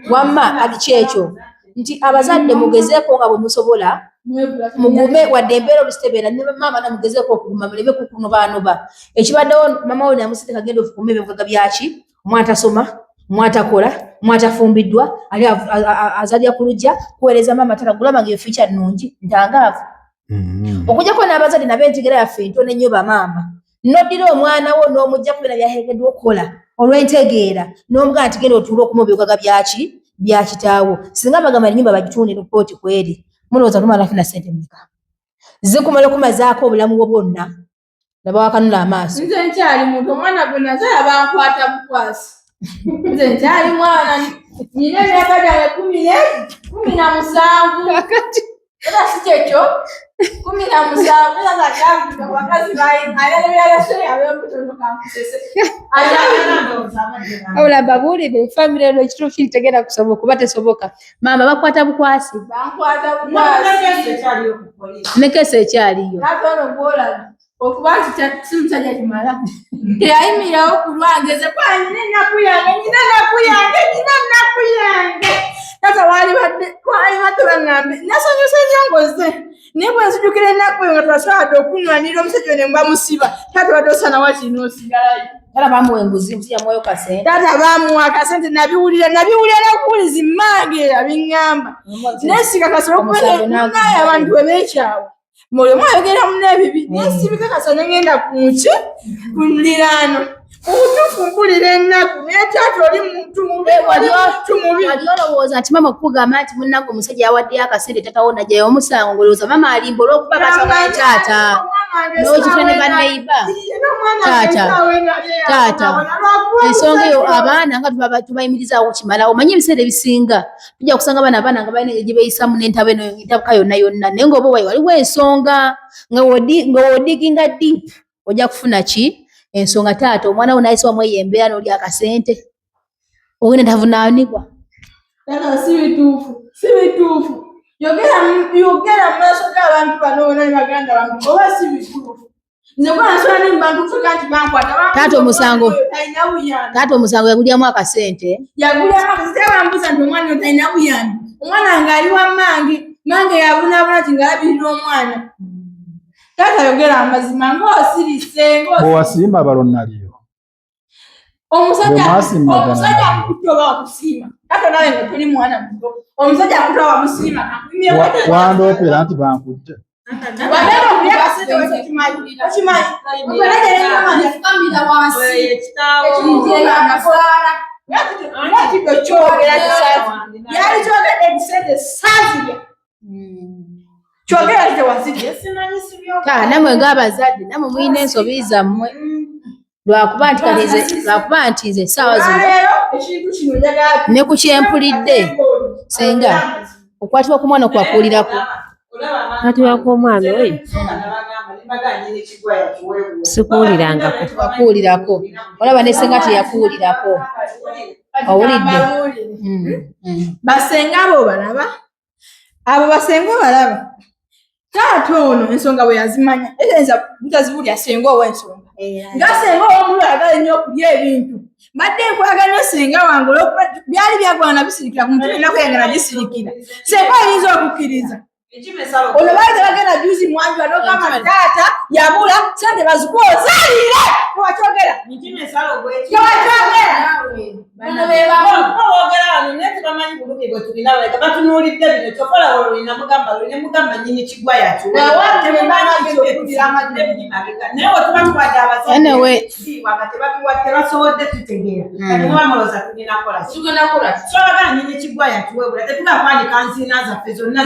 Speaker 5: Wamma kati kyekyo nti abazadde mugezeeko nga bwe musobola mugume wadde embeera olusitebeera ne maama na mugezeeko okuguma muleme kukunobaanoba. Ekibaddewo maama we namusindika genda okukuuma ebibuga byaki, omwana tasoma, omwana takola, omwana tafumbiddwa, ali azalira ku luggya kuweereza maama tata gulaba nga eyo future nnungi ntangaavu. Okuggyako n'abazadde nabo entegeera yaffe ntono ennyo bamaama. N'oddira omwana wo n'omuggya ku byonna by'ateekeddwa okukola olw'entegeera n'omugamba nti genda otuule okuuma ebibuga byaki bya kitaawo. Singa bagamba ennyumba bagitunde ne kkooti kweri, mulowooza n'omwana afuna ssente mmeka? Zikumala okumazaako obulamu bwo bwonna. Laba wakanula amaaso.
Speaker 7: Nze nkyali muntu, omwana gwe nazaala bankwata bukwasi. Nze nkyali mwana, nina emyaka gyange 17. Era si kyekyo 17 era nga bakazi ab'embuto kankusese.
Speaker 5: Wabula mbabuulire famire eno ekituufu kiri tegenda kusoboka kuba tesoboka. Maama bakwata bukwasi.
Speaker 7: Bankwata bukwasi.
Speaker 5: Ne case ekyaliyo.
Speaker 7: Taata ono gw'olaba okuba nti si musajja kimala teyayimirirawo ku lwange nze kuba nina ennaku yange, nina ennaku yange, nina ennaku yange. Taata waalibadde waalibadde baŋŋambe nasanyuse nnyo ngoze, naye bwe nzijukira ennaku eyo nga twasobodde okunwanirira omusajja ono ne bamusiba. Taata badde osaana wakiri n'osigalayo.
Speaker 5: Taata bamuwa enguzi, omusajja yamuwayo kasente.
Speaker 7: Taata baamuwa akasente, nabiwulira nabiwulira n'okuwuliza mmange abiŋŋamba naye sikakasa olwokuba
Speaker 5: Omusango n'aguggyako.
Speaker 7: naye abantu bwe beekyawa. Buli omu ayogera munne ebibi, naye sibikakasa ne ngenda ku nki ku muliraano. Mu butuufu mpulira ennaku, naye taata oli muntu mubi, oli muntu mubi.
Speaker 5: Wali olowooza nti maama okukugamba nti munnange omusajja yawaddeyo akasente tatawo najjayo omusango, ng'olowooza maama alimba olw'okuba bakyagala taata n'okifuna ne banneyiba. Taata, taata, ensonga eyo abaana nga tubayimirizaawo kimala. Omanyi ebiseera ebisinga tujja kusanga abaana nga balina gye beeyisamu n'entaba eno entabuka yonna yonna, naye ng'oba wayi waliwo ensonga nga w'odiginga deep ojja kufuna ki ensonga. Taata omwana wo n'ayisibwamu eyo embeera n'olya akasente ogenda tavunaanibwa.
Speaker 7: Taata si bituufu, si bituufu. Yogera mu maaso g'abantu bano bonna ne baganda bange oba si bituufu. Nze kuba nsobola ne mu bantu kusobola nti bankwata.
Speaker 5: Taata omusango. Taata omusango yagulyamu akasente.
Speaker 7: Yagulyamu akasente, bambuuza nti omwana oyo talina buyambi. Omwana ng'ali wa mmange, mmange yabunaabuna nti ng'alabirira omwana. Taata yogera amazima ng'osirise.
Speaker 6: Bw'owasiima balonnaliyo.
Speaker 7: Omusajja akutte oba wakusiima. Taata nawe nga toli mwana muto. Omusajja akutte oba wamusiima.
Speaker 6: Wandoopera nti bankujja.
Speaker 7: Wagenda okulya akasente okimanyi. Okimanyi. Yali kyogedde ekisente saazirya. Kyogera tewazirya.
Speaker 5: Nammwe ng'abazadde nammwe mulina ensobi zammwe. Lwakuba nti nze essaawa zino ne ku kyempulidde senga okwatibwa ku mwana okwakuwulirako.
Speaker 9: Okwatibwa kw'omwana oyo sikuwulirangako.
Speaker 5: Wakuwulirako. Olaba ne senga teyakuwulirako. Owulidde?
Speaker 7: Basenga abo balaba. Abo basenga obalaba. Taata ono ensonga bwe yazimanya, eyinza butaziwulira senga ow'ensonga. Nga senga ow'omululu ayagala ennyo okulya ebintu. Mbadde nkwagala nnyo senga wange olw'okuba byali byagwana bisirikira ku mutima ennaku yange nagisirikira. Senga oyinza okukkiriza. Ono baali tebagenda juzi mwanjula n'ogamba taata yabula ssente bazikuwa ozaalire. Tewakyogera. Tewakyogera.
Speaker 4: Boogera wano naye tebamanyi bulumi bwe tulina, batunuulidde bino kyokola olulina mugamba luli ne mugamba nnyini kigwa yakiwenaye wetuba tuwadde abazadde ekitiibwa nga tebasobodde tutegeera kati muba mulowooza tulina kukola ki? Twabagala nnyini kigwa yatuweebula tetugenda kwanika nziina zaffe zonna.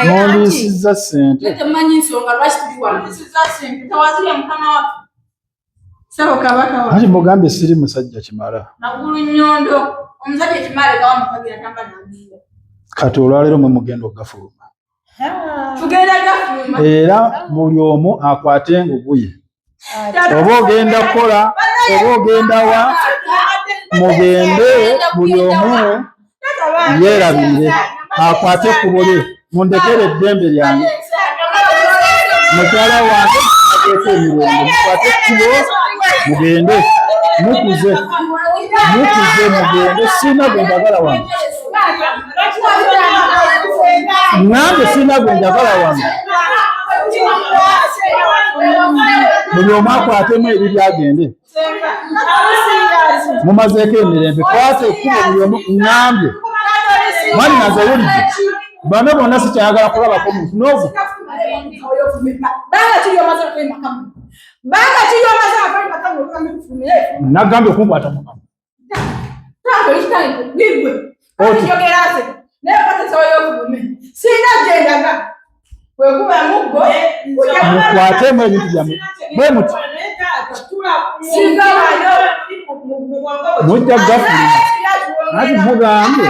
Speaker 6: N'oliisizza ssente. Anti mugambye siri musajja kimala. Kati olwaleero mwe mugenda okugafuluma. Era buli omu akwate engugu ye. Oba ogenda kukola, oba ogenda wa, mugende buli omu yeerabirire akwate ekkubo lye. Mundekere eddembe lyange. Mukyala wange ateeka emirembe, mukwate ekkubo mugende, mukuze mukuze mugende, sirina gwe njagala wano. Ŋŋambye sirina gwe njagala wano. Buli omu akwatemu ebibye agende. Mumazeeko emirembe, kwata ekkubo buli omu. Ŋŋambye mwannyinaze owulidde, bano bonna sikyayagala kulabako muntu n'ogu. Nagambye okunkwata mu kamwa. Mukwatemu ebintu byammwe bwe muti mujja gafuluma. Anti mugambye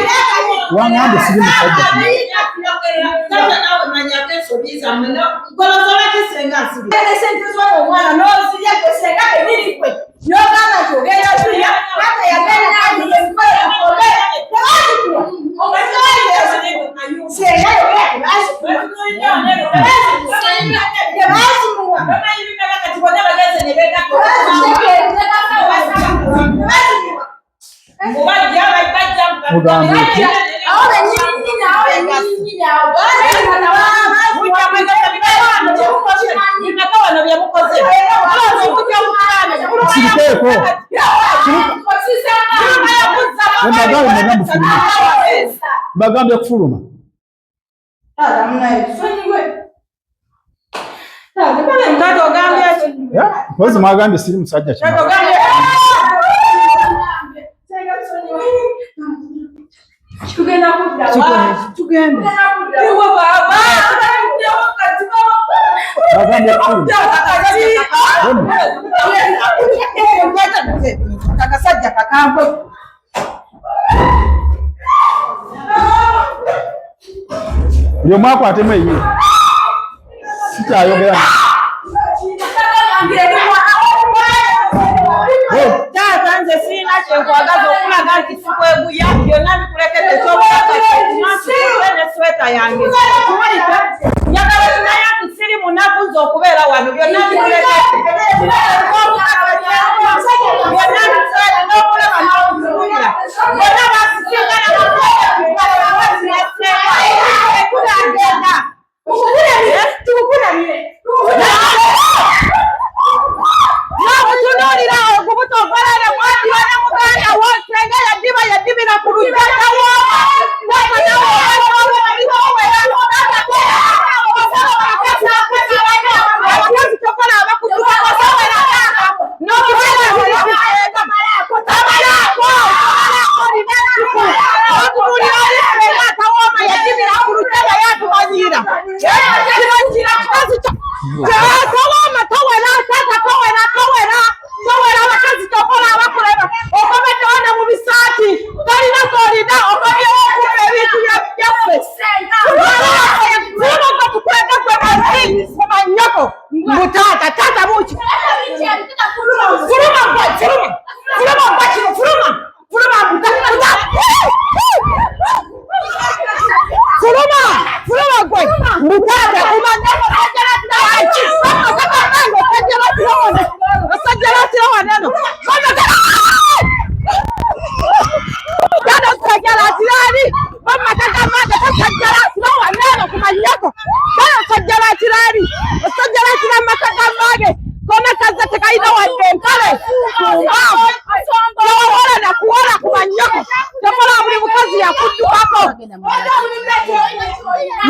Speaker 6: wangambye siri musajja kimala. Mugambe ki?
Speaker 4: bye mukoze.
Speaker 6: Sirikeeko. Mbagambye mwenna mufulume. Mbagambye kufuluma.
Speaker 4: Taata ogambye ki?
Speaker 6: Mpozi mwagambye siri musajja
Speaker 4: Taata
Speaker 6: kimala.
Speaker 4: ogambye
Speaker 7: Tugenda kudda wa?
Speaker 4: Tugenda.
Speaker 7: Ewa baba.
Speaker 6: Mbagambye kufuluma.
Speaker 4: Akasajja kakambwe.
Speaker 6: Buli omu akwatemu eyiye. Sikyayogera.
Speaker 4: Taata nze sirina kyenkwagaza okulaga nti sikweguya byonna bikulekedde kyobulaka ne sweta yange. Njagala kimanya nti siri munaku nze okubeera wano byonna bikulekedde. Byonna bikulekedde n'okulaba n'okutunuulira. Bonna basisinkana bakulekedde. N'okutunuulira ogubuto ogwalala mwadiba ne muganda wo senga yadiba yadibira ku lujja tawooma abakazi tokola abakutuka n'okutunuulira oli senga atawooma yadibira ku lujja naye atumanyiira kino kira kikazi tawooma tawera taata tawera tawera tawera abakazi tokola abakuleba okomeddewo ne mu bisaati tolina z'olina okomyewo okuba ebintu byaffe fuluma gwe tukwega gwe mazi ku mannyoko mbu taata taata buki fuluma gwe fuluma fuluma gwe kino fuluma fuluma mbu fuluma fuluma gwe mbu taata ku mannyoko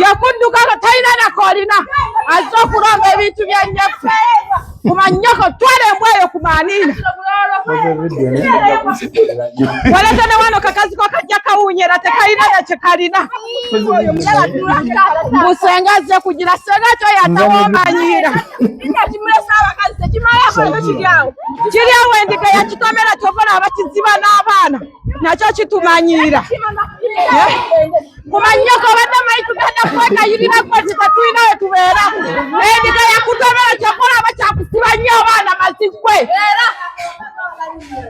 Speaker 4: Yakuddukako talina nakolina azze okulonga ebintu bya nnyaffe ku mannyoko twala embwa eyo ku maaniina waleta ne wano kakazi ko kajja kawunyera tekalina na kye kalina mbu senga azze kugira senga kyo yatawoomanyiira kiri awo endiga yakitomera kyova olaba kiziba n'abaana nakyo kitumanyiira ku mannyoko obadde omanyi tugenda kwegayirira gwe nti tetulina we tubeera endiga yakutomera kyova olaba kyakusiba nnyo abaana mazi gwe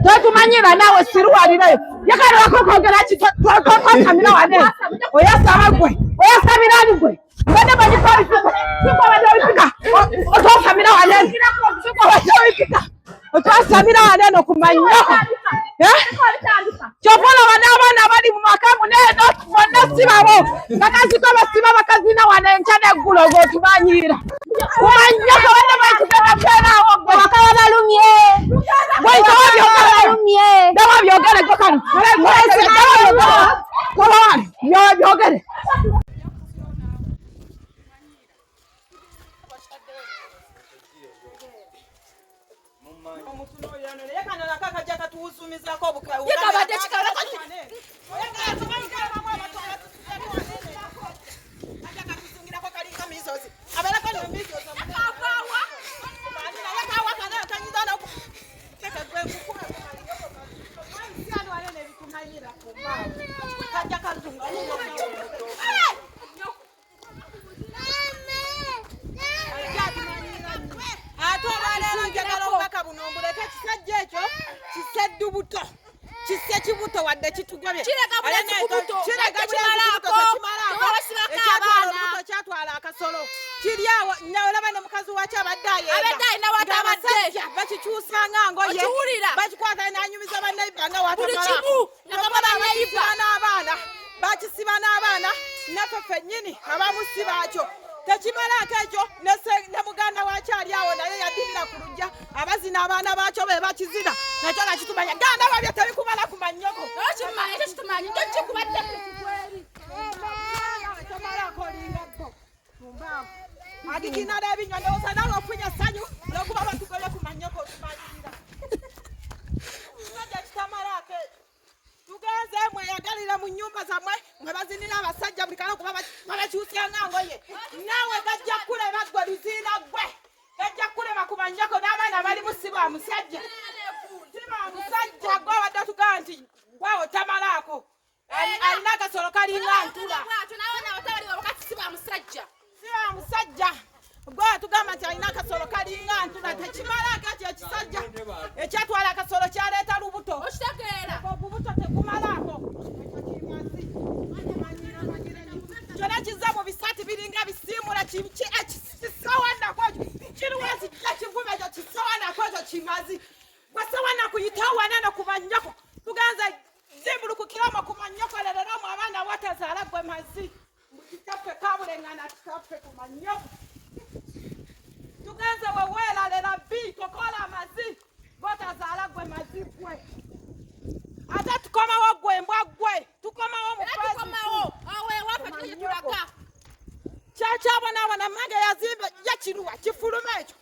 Speaker 4: totumanyira naawe siruwalirayo yakalwako kwogera ki twasamira wane oyasaba gwe oyasamira ani gwe mbadde manyi kwabipika sikwabadde obipika otwasamira wanene sikwabadde obipika otwasamira wanene ku mannyoko kyova olaba n'abaana bali mu maka muneeno bonna si babo kakazi ko basiba bakazina wano enkya n'eggulo ng'otumanyiira ku mannyoko badde manyi tugenda kubeeraawo gwe
Speaker 5: Bakaba balumye.
Speaker 4: gwe dawa byogere
Speaker 5: Balumye.
Speaker 4: dawa byogere gwe kano dawa byogere byogere Ate olwaleero njagala obubaka buno mbuleke ekisajja ekyo kiseddubuto kisse kibuto wadde kitugobye
Speaker 2: Kireka bulezi kubuto.
Speaker 4: Kireka
Speaker 2: Ate
Speaker 4: bulezi kubuto,
Speaker 2: kimalaako.
Speaker 4: tekimalaako.
Speaker 2: Tewabasibako
Speaker 4: Ekyatwala
Speaker 2: abaana.
Speaker 4: olubuto kyatwala akasolo kiri awo olaba ne mukazi wakyo abadde ayenda
Speaker 2: Abadde alina w'atabadde.
Speaker 4: Ng'abasajja bakikyusa nga ngoye
Speaker 2: Okiwulira?
Speaker 4: bakikwata n'anyumiza bannayiba nga
Speaker 2: Buli
Speaker 4: watamalaako.
Speaker 2: kimu, nagamba
Speaker 4: Tokola
Speaker 2: bannayiba.
Speaker 4: bakisiba n'abaana bakisiba n'abaana naffe ffennyini abamu si baakyo
Speaker 2: Tekimalaako ekyo ne muganda waakyo ali awo naye yaddirira ku luggya, abazina abaana baakyo be bakizina nakyo nakitumanya. Ganda wabyo tebikumala ku mannyoko.
Speaker 1: Okimanyi ekyo kitumanyi njo kikubadde kweri.
Speaker 2: Tomalaako olinga bo. Agikina n'ebinywa ndowooza naawe ofunye essanyu n'okuba batugobye ku mannyoko otumanyirira. Kisajja kitamalaako ekyo. Tugenze mweyagalire mu nnyumba zammwe mwe bazinira abasajja buli kala kuba babakyusa nga ngoye. Naawe gajja kulema ggwe luziina ggwe. Gajja kulema ku mannyoko n'abaana balimu si ba musajja. Si ba musajja gwe obadde otugamba nti gwe otamalaako. Alina akasolo kalinga ntula.
Speaker 1: Si ba musajja.
Speaker 2: Si ba musajja. Gwe atugamba nti alina akasolo kalinga ntula tekimalaako ekyo ekisajja ekyatwala akasolo kyaleeta lubuto.
Speaker 1: Okitegeera.
Speaker 2: Obubuto tekumalaako. Ekyo kimazi. Kyonna kizza mu bisaati biringa bisiimula kisawanako ekyo kiriwo ekijja kivume ekyo kisawanako ekyo kimazi. Gwe sawana kuyitawo wanene ku mannyoko. Tugenze zimbulukukiramu ku mannyoko lereramu abaana watazaala gwe mazi. Kitaffe kabulengana kitaffe ku mannyoko. Tugenze weweeralera bbi tokola amazi gotazaala gwe mazi gwe. Ate tukomawo gwe mbwa gwe tukomawo mu
Speaker 1: Era tukomawo awo ewaffe tuli tulaga.
Speaker 2: Kyakyabonaabona mange yazimba ye kiruwa kifulume ekyo.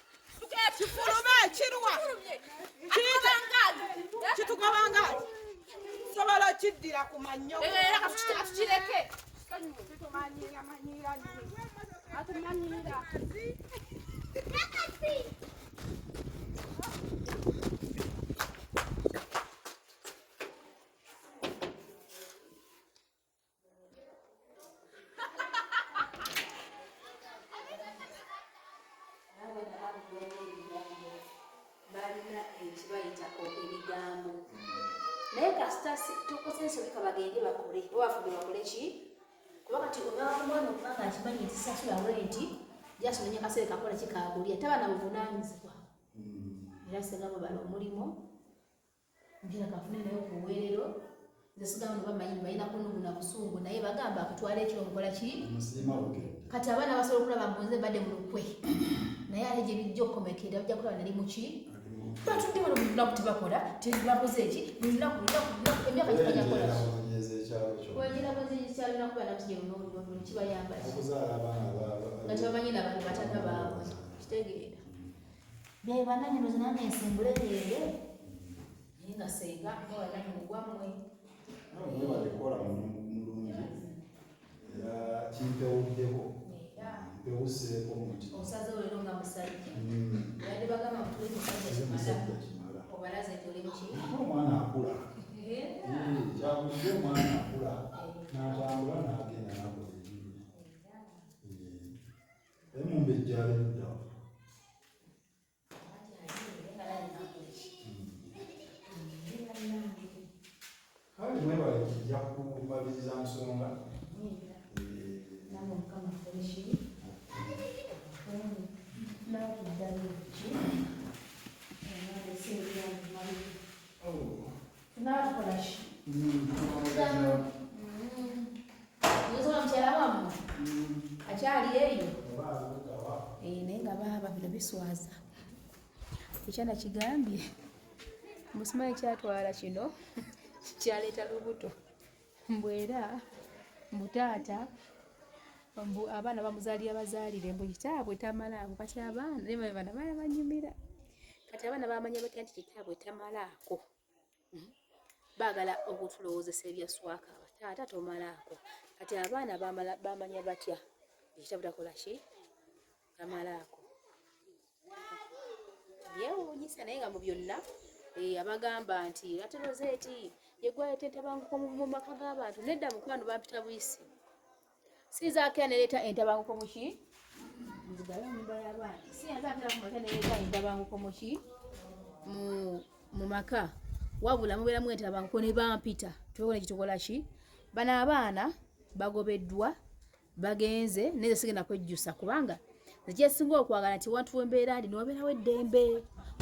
Speaker 2: Kifulume kiruwa. Kitugobanga. Sobola okiddira ku mannyoko.
Speaker 1: Era katukireke.
Speaker 2: Tumanyiira manyiira nnyo.
Speaker 1: Atumanyiira.
Speaker 5: Balina ekibayitako ebigambo naye kasita tukoze ensobi kabagende bakole oba bafudde bakole ki kuba kati ogamba omwana okuba nga akimanyi nti sasula renti jasonenya kaseera kakola ki kakulya taba na buvunaanyizibwa era singa bwebala omulimu mpira kafune naye okuweerero nze sigamba nti bamanyi balina kunuguna busungu naye bagamba akutwala ekiro mukola ki kati abaana basobola okulaba mbu nze mbadde mu lukwe naye ate gye bijja okukomekera bajja kulaba nali muki batudde wano buli lunaku tebakola tebakoze eki buli lunaku lunaku emyaka gifanya kola wenjera bwenzekyalo nakuba namusije luno kibayamba ki nga tebamanyi nabantu batata baabwe kitegeera bye bananyumiza nange ensimbule ngende naye nga senga mubananyini gwammwe
Speaker 6: Mwebale kukola mulimu mulungi era kimpewuddeko mpewuseeko muti
Speaker 5: osazeewo leero nga musajja badde bagamba nti oli musajja kimala obalaze nti oli muki
Speaker 6: omwana akula kyabulijjo omwana akula n'atambula n'agenda n'akola ebibye emumbejja aludda kale mwebale kijja kumaliriza nsonga.
Speaker 5: Nange Mukama akole ki? Nawe tuddayo ki? Tunaaba tukola ki? Oyinza mukyala wammwe akyali eyo naye nga baaba bino biswaza. Ekyana kigambye mbu simanyi kyatwala kino kyaleeta lubuto mbu era mbu taata mbu abaana bamuzaalira bazaalire mbu kitaabwe tamalaako kati abaana naye bana baana banyumira kati abaana bamanya batya nti kitaabwe tamalaako baagala okutulowoozesa ebya swaka taata tomalaako kati abaana bamanya batya ekitaabwe takola ki tamalaako byewuunyisa naye nga mu byonna abagamba nti ate Rosette yegwaleeta entabanguko mu maka g'abantu nedda mukwano bampita buyisi sizaako era nereeta entabanguko muki nzigale ennyumba y'abaana siyazaako era kumata nereeta entabanguko muki mu maka wabula mubeeramu entabanguko ne bampita tubeeko nekitukola ki bano abaana bagobeddwa bagenze neze sigenda kwejjusa kubanga nze kyesinga okwagala nti wantu wembeera ndi niwabeerawo eddembe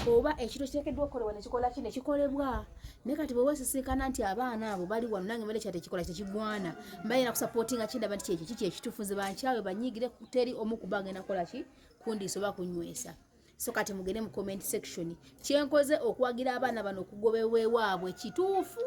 Speaker 5: Oba ekintu ekiteekeddwa okukolebwa nekikola ki nekikolebwa. Naye kati bwe wesisinkana nti abaana abo bali wano, nange mbadde kyatekikola tekigwana, mbalina kusapootinga kindaba nti kyekyo kiki ekituufu, nze bankyawe banyiigire, teri omu kuba agenda kukola ki kundiisa oba kunywesa. So kati mugende mu comment section, kyenkoze okuwagira abaana bano okugobebwa ewaabwe kituufu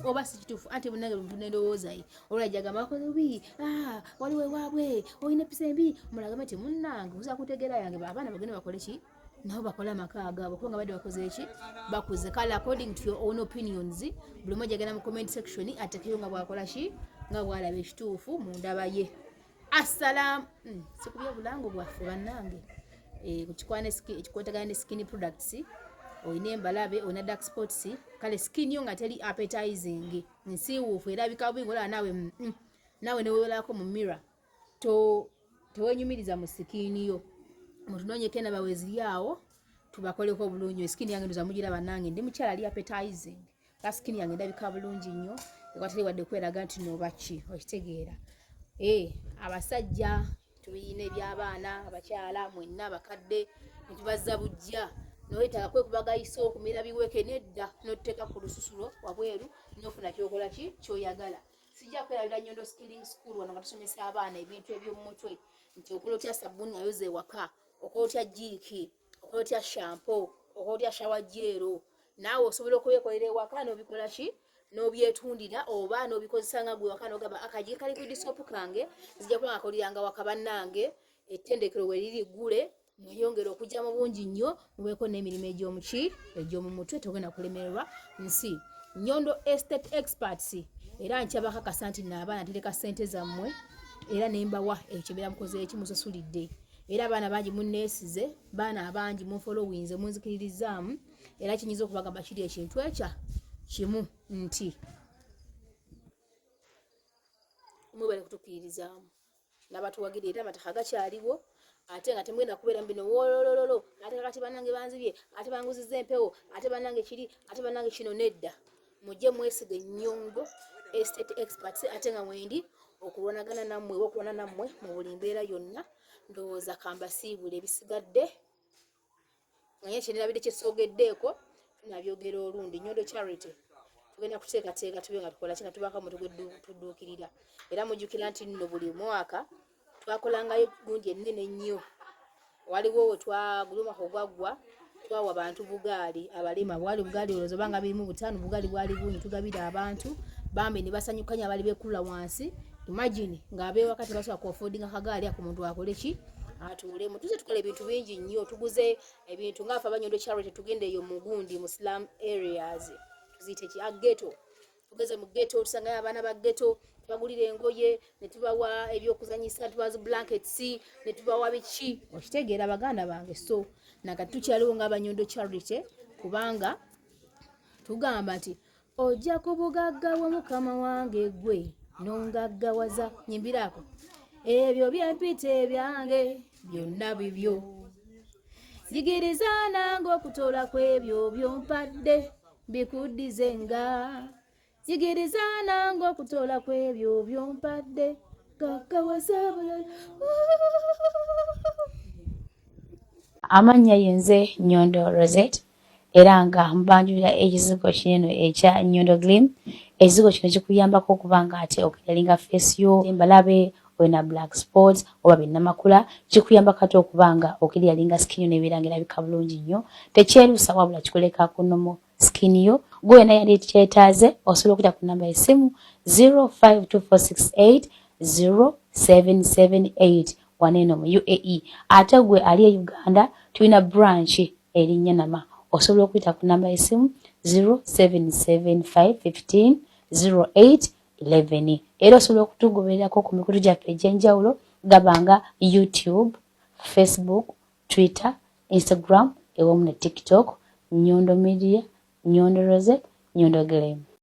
Speaker 5: oba si kituufu? Anti munange muntu nendowooza ye olwajja gamba bakoze bubi, ah, waliwo ewaabwe olina empisa embi, mulagabe nti munnange oza kutegeera yange, abaana bagende bakole ki nabo bakole amaka agaabwe, kubanga badde bakoze eki bakuze. Kale according to your own opinions, buli omu ajagenda mu comment section atekeyo nga bwakola ki, nga bwalaba ekituufu mu ndaba ye. Assalamu sikubya obulango bwaffe bannange, ekikwatagana ne skin products. Olina embalabe, olina dark spots, kale skin yo nga teri appetizing, nsiiwuufu, erabika bubi, ngaolaba naawe naawe newewerako mu mirror to tewenyumiriza mu skin yo, mutunoonyeko enaba weziri awo tubakoleko obulungi. Skin yange ndoza mugiraba nange ndi mukyala ali appetizing, ka skin yange ndabika bulungi nnyo, ewatali wadde kweraga nti noba ki, okitegeera. Abasajja tubiyina eby'abaana, abakyala mwenna, abakadde netubazza bujja, noyetaaga kwekubagayisa okumira biweke nedda notuteeka ku lususulo wabweru nofuna kyokola ki kyoyagala. Sijja kwerabira Nyondo Skilling School, wano nga tusomesa abaana ebintu eby'omumutwe, nti okola otya sabbuuni ayoza ewaka, okola otya Jik, okola otya shampoo, okola otya shower gel. Naawe osobola okwekolera ewaka n'obikola ki n'obyetundira oba n'obikozesa nga gwe waka, n'ogamba akagi ka liquid soap kange nzija kuba ngakoliranga waka. Bannange, ettendekero we liri ggule, mweyongere okujja mu bungi nnyo, mubeeko n'emirimu egy'omuki egy'omu mutwe, togenda kulemererwa nsi. Nyondo Estate Experts, era nkyabakakasa nti naabaana ntereka ssente zammwe era nembawa ekyo mbeera mukoze eki musasulidde. Era abaana bangi munneesize, baana abangi munfolowinze, munzikiririzaamu, era kinyinza okubagamba kiri ekintu ekya kimu nti mwebale kutukkiririzaamu n'abatuwagira, era amataka gakyaliwo ate nga temugenda kubeera mu bino wolololo, ate kakati bannange banzibye, ate banguzizza empewo, ate bannange kiri, ate bannange kino. Nedda, mujje mwesige Nyondo Estate Experts, ate nga mwendi okulwanagana nammwe oba okulwana nammwe mu buli mbeera yonna. Ndowooza kambasiibula, ebisigadde nga kyenerabidde kyesoogeddeeko tunabyogera olundi. Nyondo Charity tugenda kuteekateeka tube nga tukola ki nga tubaako omuntu gwe tudduukirira. Era mujjukira nti nno buli mwaka twakolangayo gundi ennene ennyo, waliwo we twaguli omwaka ogwaggwa twawa bantu bugaali, abalema bwali bugaali olowooza oba nga 25, bugaali bwali bungi, tugabira abantu bambi ne basanyuka nnyo abali beekulula wansi. Imagine ng'abeewaka tebasobola ku affordinga kagaali ako omuntu akole ki atuulemu. Tuze tukola ebintu bingi nnyo, tuguze ebintu ngaafe Abanyondo Charity, tugenda eyo mu gundi mu slum areas, tuziyite ki, ghetto, tugeze mu ghetto tusangayo abaana ba ghetto, tubagulira engoye ne tubawa ebyokuzanyisa, tubawa blankets ne tubawa biki, okitegeera baganda bange. So nakati tukyaliwo ng'Abanyondo Charity, kubanga tugamba nti ojja ku bugagga bwa mukama wange gwe nongaggawaza. Nyimbiraako ebyo byempita ebyange byonna bibyo, njigiriza nange okutola ku ebyo byompadde bikuddize, nga njigiriza nange okutola ku ebyo byompadde, gaggawaza bulala.
Speaker 10: Amannya yenze Nyondo Rosette, era nga mbanjulira ekizigo kinene ekya Nyondo Glim. Ekizigo kino kikuyambako okuba nga ate oclearinga face yo, embalabe, olina black spots oba binnamakula, kikuyambako ate okuba nga oclearinga skin yo nebeera nga erabika bulungi nnyo. Tekyerusa wabula kikuleka ku normal skin yo. Gwe yena yali kyetaaze osobola okuyita ku namba y'essimu 052468 0778 wano eno mu UAE. Ate gwe ali e Uganda, tulina branch eri Nyanama, osobola okuyita ku namba y'essimu 0775 15 08 11. Era osobola okutugobererako ku mikutu gyaffe egy'enjawulo gaba nga YouTube, Facebook, Twitter, Instagram ewamu ne TikTok, Nyondo Media, Nyondo Rosette, Nyondo Glam.